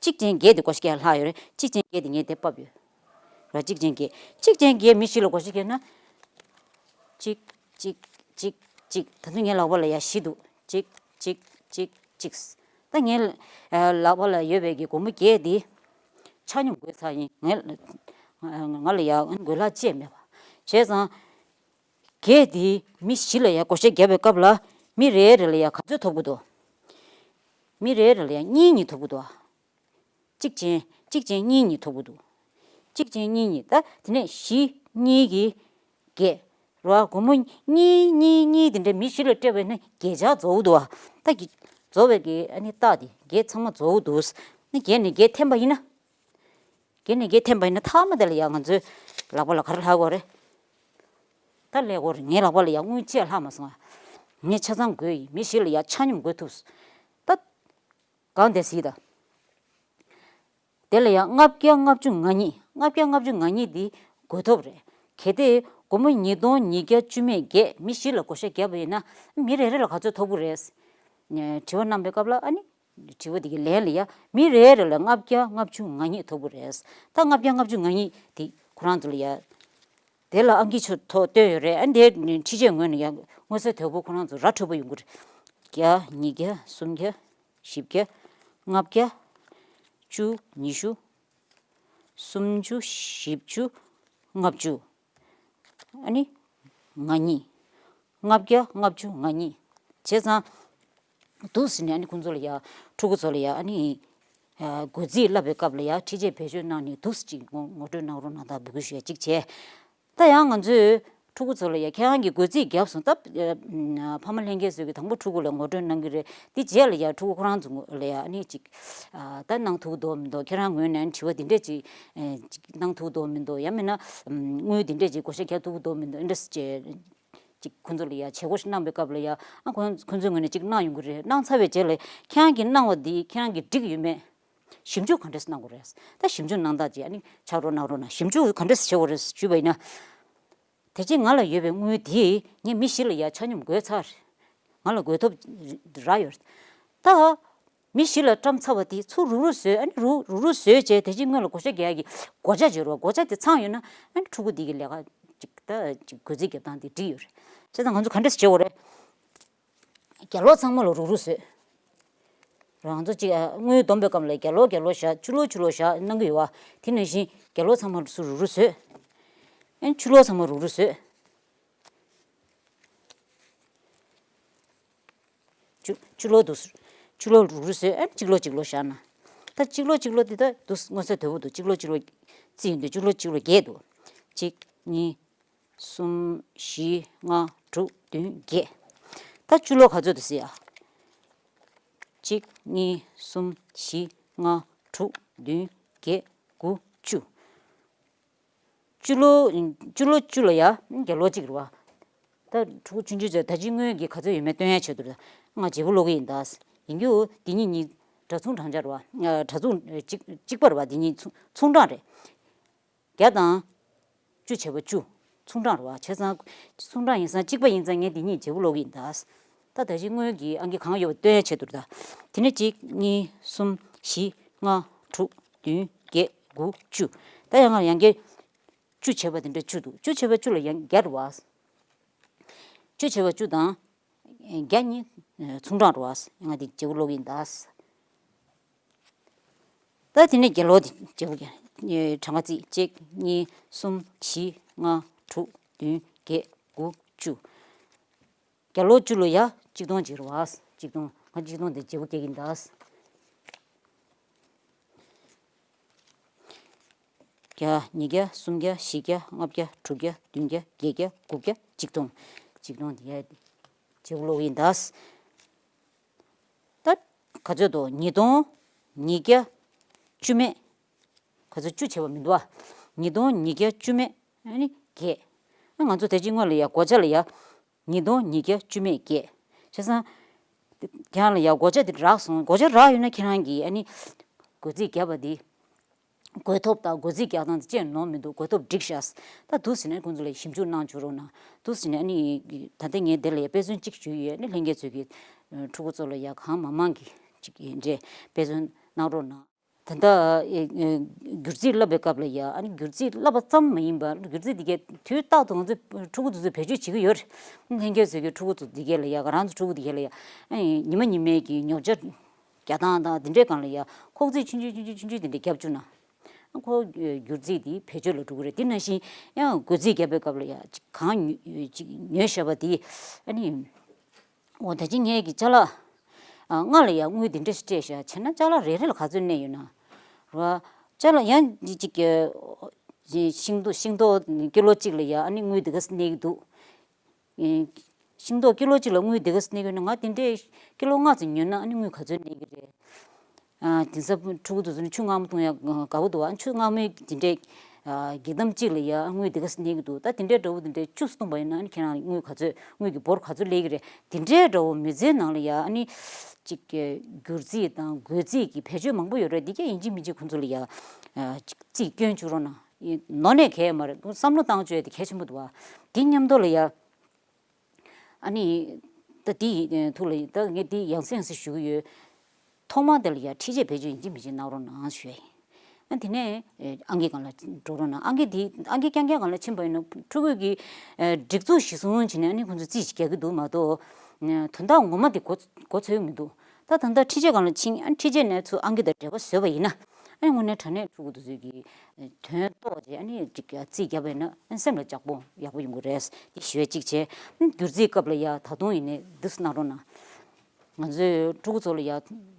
གཅིག་ཅན་བརྒྱད་དེ་བགོ་བཤའ་བརྒྱབ་ལྷག་ཡོད་རེད། གཅིག་ཅན་བརྒྱད་དེ་ངས་དེ་ཕབ་ཡོད། ར་གཅིག་ཅན་བརྒྱད། གཅིག་ཅན་བརྒྱད་མི་བཞི་ལ་བགོ་བཤའ་བརྒྱབ་ན། གཅིག་གཅིག་གཅིག་གཅིག་ད་དུང་ངའི་ལག་པ་ལ་ཡ་བཞི་འདུག་གཅིག་གཅིག་གཅིག་གཅིག་ད་ངའི་ལག་པ་ལ་ཡོད་པའི་གི་སྒོར་མོ་བརྒྱད་འདི་ཆ་སྙོམས་བགོས་ཚར་ཡིན། ངས་ང་ལ་ཡ་དགོས་ལྷག་ཅི་ཡང་མེད་པ། བྱས་ཙང་། བརྒྱད་འདི་མི་བཞི་ལ་ཡ་བགོ་བཤའ་བརྒྱབ་པའི་སྐབས་ལ་མི་རེ་རེ་ལ་ཡ་ག་ཚོད་ཐོབ་ཀྱི་འདུག་མི་རེ་རེ་ལ་ཡ་གཉིས་གཉིས་ཐོབ་ཀྱི་འདུག་གཅིག་ཅན། གཅིག་ཅན་གཉིས་གཉིས་ཐོབ་ཀྱི་འདུག་གཅིག་ཅན་གཉིས་གཉིས། ད་དེ་ནས་བཞི་གཉིས་ཀྱིས་བརྒྱད། རེད་བ། སྒོར་མོ་གཉིས་གཉིས་གཉིས་དེ་འདྲ་མི་བཞི་ལ་སྤྲད་པ་ཡིན་ན་བརྒྱད་ཆ་རྫོགས་འདུག་བ། ད་གི་རྫོགས་པའི་གི་ཨ་ནི་རྟགས་དེ་བརྒྱད་ཚང་མ་རྫོགས་འདུག་ནི་བརྒྱད་ནས་བརྒྱད་འཐེན་པ་ཡིན་ན། བརྒྱད་ནས་བརྒྱད་འཐེན་པ་ཡིན་ན་མཐའ་མ་དེ་ལ་ཡང་ང་ཚོའི་ལག་པ་ལ་ག་རེ་ལྷག་དགོས་རེད། ད་ཀླད་ཀོར་རེད། ངའི་ལག་པ་ལ་ཡང་དངུལ་གཅིག་ལྷག་མ་སོང་ང་། ངས་ཆ་ཚང་བགོས་ཡིན། མི་བཞི་ལ་ཡང་ཆ་སྙོམས་བགོས་ཐུབ། ད། གང་དེ་སྲིད་ད། དེ་ལ་ཡང་ལྔ་བརྒྱ་ལྔ་བཅུ་ང་གཉིས། ལྔ་བརྒྱ་ལྔ་བཅུ་ང་གཉིས་འདི་བགོས་ཐོབ་རེད། གལ་ཏེ་སྒོར་མོ་ཉིས་སྟོང་ཉིས་བརྒྱ་བཅུ་མེད་བརྒྱད་མི་བཞི་ལ་བགོ་བཤའ་བརྒྱབ་པ་ཡིན་ན་མི་རེ་རེ་ལ་ག་ཚོད་ཐོབ་ཀྱི་རེད། དྲི་བ་གནང་པའི་སྐབས་ལ་ཨ་ནི། དྲི་བ་འདི་གི་ལན་ལ་ཡ་མི་རེ་རེ་ལ་ལྔ་བརྒྱ་ལྔ་བཅུ་ང་གཉིས་ཐོབ་ཀྱི་རེད། ད་ལྔ་བརྒྱ་ལྔ་བཅུ་ང་གཉིས་དེ་ཁོ་རང་ཚོ་ལ་ཡ། དེ་ལ་ཨང་ཀི་ཚོ་ཐོག་བཏོན་ཡོད་རེད། ཨ་འདི་འཕྲི་ཆས་ངོས་ནས་ཡང་མངོན་གསལ་དོད་པོ་ཁོ་རང་ཚོ་ར་འཕྲོད་པོ་ཡོང་གི་རེད། བརྒྱ། ཉིས་བརྒྱ། གསུམ་བརྒྱ། བཞི་བརྒྱ། ལྔ་བརྒྱ། བཅུ། ཉི་ཤུ། སུམ་ཅུ། བཞི་བཅུ། ལྔ་བཅུ། ཨ་ནི། ང་གཉིས། ལྔ་བརྒྱ་ལྔ་བཅུ་ང་གཉིས། བྱས་ཙང་། འདུག་ཟེར་ནས་ཨ་ནི་ཁོང་ཚོ་ལ་ཡ། ཕྲུ་གུ་ཚོ་ལ་ཡ་ཨ་ནི། ཨ། བགོ་རྩིས་བསླབ་པའི་སྐབས་ལ་ཡ་འཕྲི་ཆས་བེད་སྤྱོད་གནང་ནས་འདུག་ཟེར་ཅིག་ངོ་ངོ་སྤྲོད་གནང་རོགས་གནང་དང་འབོད་སྐུལ་ཞུ་ཡ་གཅིག་བྱས། ད་ཡང་ང་ཚོས་ཕྲུ་གུ་ཚོ་ལ་ཡ་ཁྱེད་རང་གིས་བགོ་རྩིས་བརྒྱབ་སོང་། ད་ཨ་ཕ་མ་ལྷན་རྒྱས་ཚོས་ཀྱིས་དང་པོ་ཕྲུ་གུ་ལ་ངོ་སྤྲོད་གནང་གི་རེད། དེ་རྗེས་ལ་ཡ་ཕྲུ་གུ་ཁོ་རང་ཚོ་ལ་ཡ་ཨ་ནི་ཅིག་ཨ། ད་གནང་ཐུབ་ཀྱི་འདུག་མི་འདུག་ཁྱེད་རང་ངོས་ནས་ཨ་ནི་དྲི་བ་འདི་འདྲས་ཅིག་ཨ་ཅིག་གནང་ཐུབ་ཀྱི་འདུག་མི་འདུག་ཡང་མིན་ན་ཨམ་དངུལ་འདི་འདྲས་ཅིག་བགོ་བཤའ་རྒྱག་ཐུབ་ཀྱི་འདུག་མི་འདུག་ཨ་འདྲས་ཅིག་ཅིག་ཁོང་ཚོ་ལ་ཡ་བྱེད་སྒོ་ཞིག་གནང་པའི་སྐབས་ལ་ཡ་ཨ་ཁོང་ཁོང་ཚོའི་ངོས་ནས་ཅིག་གནང་ཡོང་གི་རེད། གནང་ཚར་བའི་རྗེས་ལ་ཁྱེད་རང་གིས་གནང་བ་འདི་ཁྱེད་རང་གིས་འགྲིག་ཡོད་མེད། ཞིབ་འཇུག་ག་འདྲས་གནང་དགོས་རེད། ད་ཞིབ་འཇུག་གནང་སྟངས་ཅིག་ཨ་ནི་ཕྱག་རོགས་གནང་རོགས་གནང་། ཞིབ་འཇུག་ག་འདྲས་བྱེད་དགོས་རེད་ཞུས་པ་ཡིན་ན། དེ་རྗེས་ང་ལ་ཡོད་པའི་དངུལ་དེ་ངས་མི་བཞི་ལ་ཡ་ཆ་སྙོམས་བགོས་ཚར། ང་ལ་བགོས་ཐོབ་རག་ཡོད། ད་མི་བཞི་ལ་བཀྲམ་ཚར་བ་དེ་ཚུར་རུག་རུག་བཟོས། ཨ་ནི་རུག་རུག་རུག་བཟོས་བྱས་དེ་རྗེས་སྔོན་ལ་བགོ་བཤའ་རྒྱག་ཡ་གི་སྒོ་ལྕགས་བྱེད་རོགས། སྒོ་ལྕགས་དེ་ཚང་ཡོད་ན་ཨ་ནི་ཕྲུ་གུ་དེ་གི་ལས་ཀ་ཅིག་ད་ཅིག་བགོ་རྩིས་རྒྱབ་སྟངས་དེ་འགྲིག་ཡོད་རེད། བྱས་ཙང་ང་ཚོ་ག་འདྲས་བྱེད་དགོས་རེད། རྒྱ་ལོ་ཚང་མ་ལ་རུག་རུག་བཟོས། རང་ཚོ་གཅིག་ཨ་དངུལ་བསྡོམས་པའི་སྐབས་ལ་རྒྱ་ལོ་རྒྱ་ལོ་བཞག་ཕྱི་ལོ་ཕྱི་ལོ་བཞག་གནང་གི་ཡོད་བ། དེ་ནང་བཞིན་རྒྱ་ལོ་ཚང་མ་ཚུར་རུག་རུག་བཟོས། ཨ་ནི་ཕྱི་ལོ་ཚང་མ་རུག་རུག་བཟོས། ཕྱི་ཕྱི་ལོ་འདུག་ཕྱི་ལོ་རུག་རུག་བཟོས། ཨ་ནི་གཅིག་ལོ་གཅིག་ལོ་བཞག་ན། ད་གཅིག་ལོ་གཅིག་ལོ་དེ་ད་འདུག་མངོན་གསལ་དོད་པོ་འདུག་གཅིག་ལོ་གཅིག་ལོ་རྩིས་ཡིན་དུས་གཅིག་ལོ་གཅིག་ལོ་བརྒྱད་འདུག་གཅིག་གཉིས། གསུམ། བཞི། ལྔ། དྲུག་བདུན། བརྒྱད། ད་བཅུ་ལོ་ག་ཚོད་འདུག་ཟེར་ཡ། གཅིག་གཉིས། གསུམ། བཞི། ལྔ། དྲུག་བདུན། བརྒྱད། དགུ། བཅུ། བཅུ་ལོ། བཅུ་ལོ་བཅུ་ལ་ཡ་རྒྱ་ལོ་གཅིག་རེད་བ། ད་ཕྲུ་གུ་ཆུང་ཆུང་ཚོས་ད་ཅི་དངུལ་གྱི་ག་ཚོད་ཡོད་མེད་སྟོན་ཡ་ཆེད་དུ་ང་བརྗེ་པོ་ཀློག་གི་ཡིན་ད། ཡིན་རྒྱུ་འདི་གཉིས་གཉིས་འདྲ་མཚུངས་གྲངས་ཆ་རེད་བ། འདྲ་མཚུངས་གཅིག་གཅིག་པ་རེད་བ། འདི་གཉིས་མཚུངས་མཚུངས་གྲངས་རེད། བརྒྱ་དང་བཅུ་བྱས་པ་བཅུ། མཚུངས་གྲངས་རེད་བ། བྱས་ཙང་མཚུངས་གྲངས་ཡིན་ཙང་གཅིག་པ་ཡིན་ཙང་ངས་འདི་གཉིས་བརྗེ་པོ་ཀློག་གི་ཡིན་ད། ད་ད་ཅི་དངུལ་གྱི་ཨང་ཀི་གང་ཡོད་པ་སྟོན་ཡ་ཆེད་དུ་རེད་ད། དེ་ནས་གཅིག་གཉིས། གསུམ། བཞི། ལྔ། དྲུག་བདུན། བརྒྱད། དགུ། བཅུ། ད་ཡང་ང་ཡང་བསྐྱར་བཅུ་བྱས་པ་དེ་འདྲ་བཅུ་འདུག་བཅུ་བྱས་པ་བཅུ་ལ་ཡང་བརྒྱ་རེད་བ། བཅུ་བྱས་པ་བཅུ་དང་བརྒྱ་གཉིས་མཚུངས་གྲངས་རེད་བ། ང་འདི་བརྗེ་པོ་ཀློག་གི་ཡིན་ད། ད་དེ་ནས་རྒྱ་ལོ་དེ་བརྗེ་པོ་ཀློག་གྲངས་ཀ་རྩིས། གཅིག་གཉིས། གསུམ། བཞི། ལྔ། དྲུག་བདུན། བརྒྱད། དགུ། བཅུ། རྒྱ་ལོ་བཅུ་ལ་ཡ་གཅིག་སྟོང་གཅིག་རེད་བ། གཅིག་སྟོང་། ང་གཅིག་སྟོང་དེ་བརྗེ་པོ་རྒྱག་གི་ཡིན་ད། བརྒྱ། ཉིས་བརྒྱ། སུམ་བརྒྱ། བཞི་བརྒྱ། ལྔ་བརྒྱ། དྲུག་བརྒྱ། བདུན་བརྒྱ། བརྒྱད་བརྒྱ། དགུ་བརྒྱ། ཆིག་སྟོང་། ཆིག་སྟོང་དེ་ཡ་བརྗེ་པོ་ཀློག་ཡིན་ད། ད་ག་ཚོད་འདུག་ཉིས་སྟོང་ཉིས་བརྒྱ་བཅུ་མེད། ག་ཚོད་བཅུ་བྱས་པ་མི་འདུག་ཨ། ཉིས་སྟོང་ཉིས་བརྒྱ་བཅུ་མེད་ཨ་ནི་བརྒྱད། ཨ་ང་ཚོ་དེ་གཅིག་སྔོན་ལ་ཡ་སྒོ་ལྕགས་ལ་ཡ། ཉིས་སྟོང་ཉིས་བརྒྱ་བཅུ་མེད་བརྒྱད། བྱས་ཙང་། ཁྱེད་རང་ལ་ཡ་སྒོ་ལྕགས་དེ་རག་སོང་། སྒོ་ལྕགས་རག་ཡོད་ན་ཁྱེད་རང་གིས་ཨ་ནི། བགོ་རྩིས་བརྒྱབ་པ་དེ། བགོ་ཐོབ་དང་བགོ་རྩིས་རྒྱག་སྟངས་དེ་ཅི་ནོར་མི་འདུག་བགོ་ཐོབ་འགྲིག་ཤག་ད་དུ་ཟིན་ནས་ཁོང་ཚོ་ལ་ཞིབ་འཇུག་གནང་བཅུག་རོགས་གནང་། དུ་ཟིན་ནས་ཨ་ནི། ད་ལྟ་ངས་དེ་ལ་ཡ་དཔེ་མཚོན་གཅིག་ཞུས་ཡོད། ཨ་ནི་ལྷན་རྒྱས་ཚོས་ཀྱི། ཕྲུ་གུ་ཚོ་ལ་ཡ་གང་མང་མང་གི་ཅིག་འདྲས་དཔེ་མཚོན་གནང་རོགས་གནང་། ད་ལྟ་ཨེ་ཨེ་སྒྱུར་རྩིས་བསླབ་པའི་སྐབས་ལ་ཡ། ཨ་ནི་སྒྱུར་རྩིས་བསླབ་པ་ཙམ་མ་ཡིན་པར་སྒྱུར་རྩིས་འདི་གའི་དུས་རྟག་ཏུ་ང་ཚོའི་ཕྲུ་གུ་དེ་ཚོས་བེད་སྤྱོད་བྱེད་ཀྱི་ཡོད་རེད། ལྷན་རྒྱས་ཚོས་ཀྱི་ཕྲུ་གུ་ཚོ་འདི་གའི་ལ་ཡ། ང་རང་ཚོ་ཕྲུ་གུ་འདི་གའི་ལ་ཡ། ཨ་ནི་ཉི་མ་ཉི་མའི་གི་ཉོ་ཆ་རྒྱག་སྟངས་དང་འདི་འདྲའི་སྒང་ལ་ཡ། ཁོག་རྩིས་ཆུང་ཆུང་ཆུང་ཆུང་ཆུང་ཆུང་འདི་འདྲ་བརྒྱབ་བཅུག་ན། ཨ་ཁོ་སྒྱུར་རྩིས་འདི་བེད་སྤྱོད་ལ་འགྲོ་གི་རེད། དེ་ནང་བཞིན་ཡང་བགོ་རྩིས་བརྒྱབ་པའི་སྐབས་ལ་ཡ། ཅིག་གང་ཉོ་ཅིག་ཉོས་བཞག་པ་དེ་ཨ་ནི། འོ་ད་ཅི་ངས་ཀྱི་ཅ་ལག་ཨ་ལྔ་ལ་ཡང་དངུལ་འདི་འདྲ་ཞིག་སྤྲད་བཞག་བྱས་ན་ཅ་ལག་རེ་རེ་ལ་ག་ཚོད་གནས་ཡོད་ན། ར། ཅ་ལག་ཡང་ཅིག་གི་ཤིང་ཏོག་ཤིང་ཏོག་ཀི་ལོ་གཅིག་ལ་ཡང་ཨ་ནི་དངུལ་འདི་ག་ཚོད་གནས་ཀྱི་འདུག་ཤིང་ཏོག་ཀི་ལོ་གཅིག་ལ་དངུལ་འདི་ག་ཚོད་གནས་ཀྱི་ཡོད་ན། ང་དེ་འདྲའི་ཀི་ལོ་ལྔ་ཙམ་ཉོས་ན་ཨ་ནི་དངུལ་ག་ཚོད་གནས་ཀྱི་རེད། ཨ་དེང་སང་ཕྲུ་གུ་དེ་ཚོ་ནི་ཆུ་མངར་མོ་འཐུང་ཡག་དགའ་པོ་འདུག་ཨ་ཆུ་མངར་མོའི་དེ་འདྲའི་ཨ་འགྱིག་དམ་གཅིག་ལ་ཡ་དངུལ་དེ་ག་ཚོད་གནས་ཀྱི་འདུག་ད་དེ་འདྲའི་འདྲ་བོ་དེ་འདྲའི་བཅུ་ཙམ་བཏུངས་པ་ཡིན་ན་ཨ་ནི་ཁྱེད་རང་དངུལ་ག་ཚོད། དངུལ་གྱི་འབོར་ག་ཚོད་སླེབས་ཀྱི་རེད། དེ་འདྲའི་འདྲ་བོ་མི་ཚེའི་ནང་ལ་ཡ་ཨ་ནི་ཅིག་སྒྱུར་རྩིས་དང་བགོ་རྩིས་ཀྱི་བེད་སྤྱོད་མང་པོ་ཡོད་རེད། འདི་གས་ཡིན་གཅིག་མིན་གཅིག་ཁོང་ཚོ་ལ་ཡ་ཨ་ཅིག་རྩིས་སྐྱོན་བཅུག་རོགས་གནང་། ནོར་ནས་གལ་མ་རེད། བསམ་བློ་བཏང་བཅུག་ཡ་དེ་གལ་ཆེན་པོ་འདུག་བ། དེ་མཉམ་དུ་ལ་ཡ། ཨ་ནི། ད་དེ་ཡི་ཐུགས་ལ་ད་ངས་དེ་ཡང་སེ་ཡང་སེ་ཞུ་གི་ཡོད། ཐོག་མར་དེ་ལ་ཡ་ཁྲི་ཆད་བེད་སྤྱོད་ཡིན་གཅིག་མིན་གཅིག་གནང་རོགས་གནང་ཞུ་ཡ་ཡིན། ཨ་དེ་ནས་ཨང་ཀི་སྒང་ལ་འགྲོ་རོགས་གནང་། ཨང་ཀི་དེ་ཨང་ཀི་རྐྱང་རྐྱང་སྒང་ལ་ཕྱིན་པ་ཡིན་ན་ཕྲུ་གུ་གི་སྒྲིག་འཛུགས་གཞིར་བཟུང་བྱས་ནས་ཨ་ནི་ཁོང་ཚོས་རྩིས་ཤིག་རྒྱག་གི་འདུག་མ་གཏོགས། དོན་དག་ངོ་མ་དེ་གོ་གོ་ཚོད་མི་འདུག་ད་ད་ལྟ་ཁྲི་ཆད་སྒང་ལ་ཕྱིན། ཨ་ཁྲི་ཆད་ནས་ཚུར་ཨང་ཀི་དང་འབྲེལ་བ་བཟོས་པ་ཡིན་ན། ཨ་ནི་དངོས་གནས་དྲང་གནས་ཕྲུ་གུ་དེ་ཚོས་ཀྱི་དོན་རྟོགས་བྱས་ཨ་ནི་ཅིག་རྩིས་བརྒྱབ་པ་ཡིན་ན་ཨ་ནི་སེམས་ལ་ལྕགས་པོ་ཡག་པོ་ཡོང་གི་རེད། དེ་ཞུ་ཡ་གཅིག་བྱས། ཨ་ནི་སྒྱུར་རྩིས་སྐབས་ལ་ཡ་ད་དུང་ཡིན་ནའི་འདུག་སེ་གནང་རོགས་གནང་། ང་ཚོའི་ཕྲུ་གུ་ཚོ་ལ་ཡ་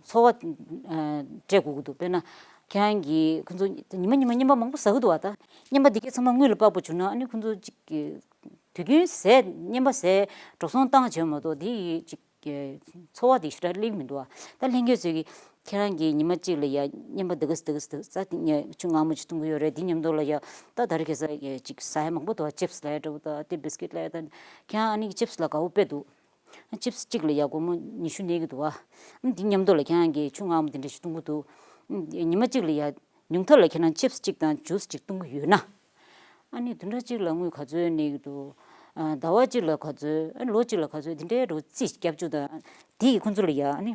ཚོར་བ་ཨ་སྤྲད་དགོས་ཀྱི་འདུག་དཔེར་ན་ཁྱེད་རང་གིས་ཁོ་ཚོ་ཉི་མ་ཉི་མ་རྔན་པ་མང་པོ་ཟ་གི་འདུག་བ། ད་རྔན་པ་འདི་གས་ཚང་མ་དངུལ་ལ་དཔག་པ་བྱུང་ན་ཨ་ནི་ཁོ་ཚོ་ཅིག་གི་དུས་རྒྱུན་ཟས་རྔན་པ་ཟས་འགྲོ་སོང་བཏང་བྱས་མ་གཏོགས་དེ་ཡི་ཅིག་གི་ཚོར་བ་དེ་ཞེ་དྲག་སླེབས་མི་འདུག་བ། ད་ལྷན་རྒྱས་ཚོས་ཀྱི་ཁྱེད་རང་གིས་ཉི་མ་གཅིག་ལ་ཡ་རྔན་པ་འདི་གས་འདི་གས་འདི་གས་ཟ། དེ་ངས་ཆུ་མངར་མོ་ཅིག་བཏུང་གི་ཡོད་རེད། དེ་མཉམ་དུ་ལ་ཡ་ད་ད་རེས་ཁ་སང་ཅིག་ཟ་ཡ་མང་པོ་འདུག་བ། ཅིབ་སི་ལབ་ཡ་འདྲ་བོ་དང་དེ་བིས་ཀིཊ་ལབ་ཡ་དང་། ཁྱེད་རང་ཨ་ནི་ཅིབ་སི་ལ་དགའ་པོ་དཔེ་འདུག་ཅིབ་སི་གཅིག་ལ་ཡ་སྒོར་མོ་ཉི་ཤུ་གནས་ཀྱི་འདུག་བ། འདི་མཉམ་དུ་ལ་ཁྱེད་རང་གིས་ཆུ་མངར་མོ་དེ་འདྲ་ཞིག་བཏུང་གི་འདུག་ཉི་མ་གཅིག་ལ་ཡ་ཉུང་མཐའ་ལ་ཁྱེད་རང་ཅིབ་སི་གཅིག་དང་ཇུས་གཅིག་བཏུང་གི་ཡོད་ན། ཨ་ནི་བདུན་ཕྲག་གཅིག་ལ་དངུལ་ག་ཚོད་གནས་ཀྱི་འདུག་ཨ་ཟླ་བ་གཅིག་ལ་ག་ཚོད། ཨ་ལོ་གཅིག་ལ་ག་ཚོད། དེ་འདྲའི་འདྲ་བོ་རྩིས་རྒྱབ་བཅུག་དང་། དེ་ཡིས་ཁོང་ཚོ་ལ་ཡ་ཨ་ནི་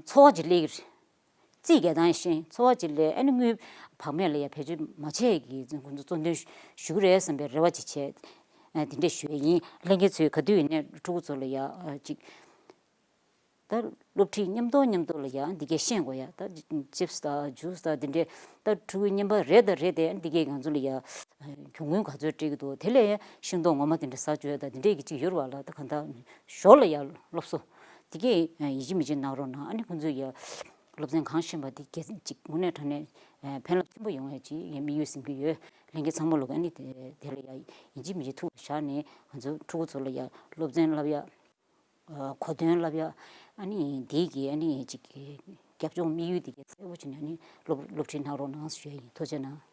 ཚོར་བ་ཅིག་སླེབས་ཀྱི་རེད། རྩིས་རྒྱག་སྟངས་ཤེས། ཚོར་བ་ཅིག་སླེབས། ཨ་ནི་དངུལ་བག་མེད་ལ་ཡ་བེད་སྤྱོད་མ་བྱས་ཀྱི་ཁོང་ཚོ་གཙོ་འདོན་ཞུ་གི་རེད་བསམ་པའི་རེ་བ་ཅིག་བྱས། དེ་འདྲས་ཞུ་ཡ་ཡིན། ལྷན་རྒྱས་ཚོས་ག་དུས་ཡིན་ནའི་ཕྲུ་གུ་ཚོ་ལ་ཡ་ཅིག་ད་སློབ་ཁྲིད་མཉམ་དུ་མཉམ་དུ་ལ་ཡ་འདི་གས་ཤེས་དགོས་ཡ། ད་ཅིབ་སི་དང་ཇུས་དང་འདི་འདྲས། ད་ཕྲུ་གུའི་རྔན་པ་རེ་དང་རེ་དེ་འདི་གས་ང་ཚོ་ལ་ཡ་གྱོང་གུན་ག་ཚོད་སྤྲད་ཀྱི་འདུག་དེ་ལས་ཤིང་ཏོག་ངོ་མ་དེ་འདྲ་ཟ་བཅུག་ཡ་ད་འདི་འདྲས་ཀྱི་ཅིག་ཡོད་རེད་བ་ལ། ད་གང་ལྟར་ཞོར་ལ་ཡ་སློབ་གསོ་འདི་གས་ཡིན་གཅིག་མིན་གཅིག་གནང་རོགས་གནང་། ཨ་ནི་ཁོང་ཚོས་ཡ་སློབ་ཚན་གང་ཤེས་པ་དེ་གས་ཅིག་དངོས་གནས་དྲང་གནས་ཕན་རླབས་ཆེན་པོ་ཡོང་ཡ་ཅིག་ངས་དམིགས་ཡུལ་ཟིན་གྱི་ཡོད། ལྷན་རྒྱས་ཚང་མ་ལོག་ཨ་ནི་དེ་དེ་ལ་ཡ་ཡིན་གཅིག་མིན་གཅིག་ཐུགས་ལ་བཞག་ནས་ང་ཚོ་ཕྲུ་གུ་ཚོ་ལ་ཡ་སློབ་ཚན་བསླབ་ཡ། གོ་དོན་བསླབ་ཡ། ཨ་ནི་འདིའི་གི་ཨ་ནི་ཅིག་རྒྱབ་ལྗོངས་དམིགས་ཡུལ་འདི་གི་གསལ་པོ་བྱས་ནས་ཨ་ནི་སློབ་སློབ་ཁྲིད་གནང་རོགས་གནང་ཞུ་ཡ་ཡིན། ཐུགས་རྗེ་གནང་།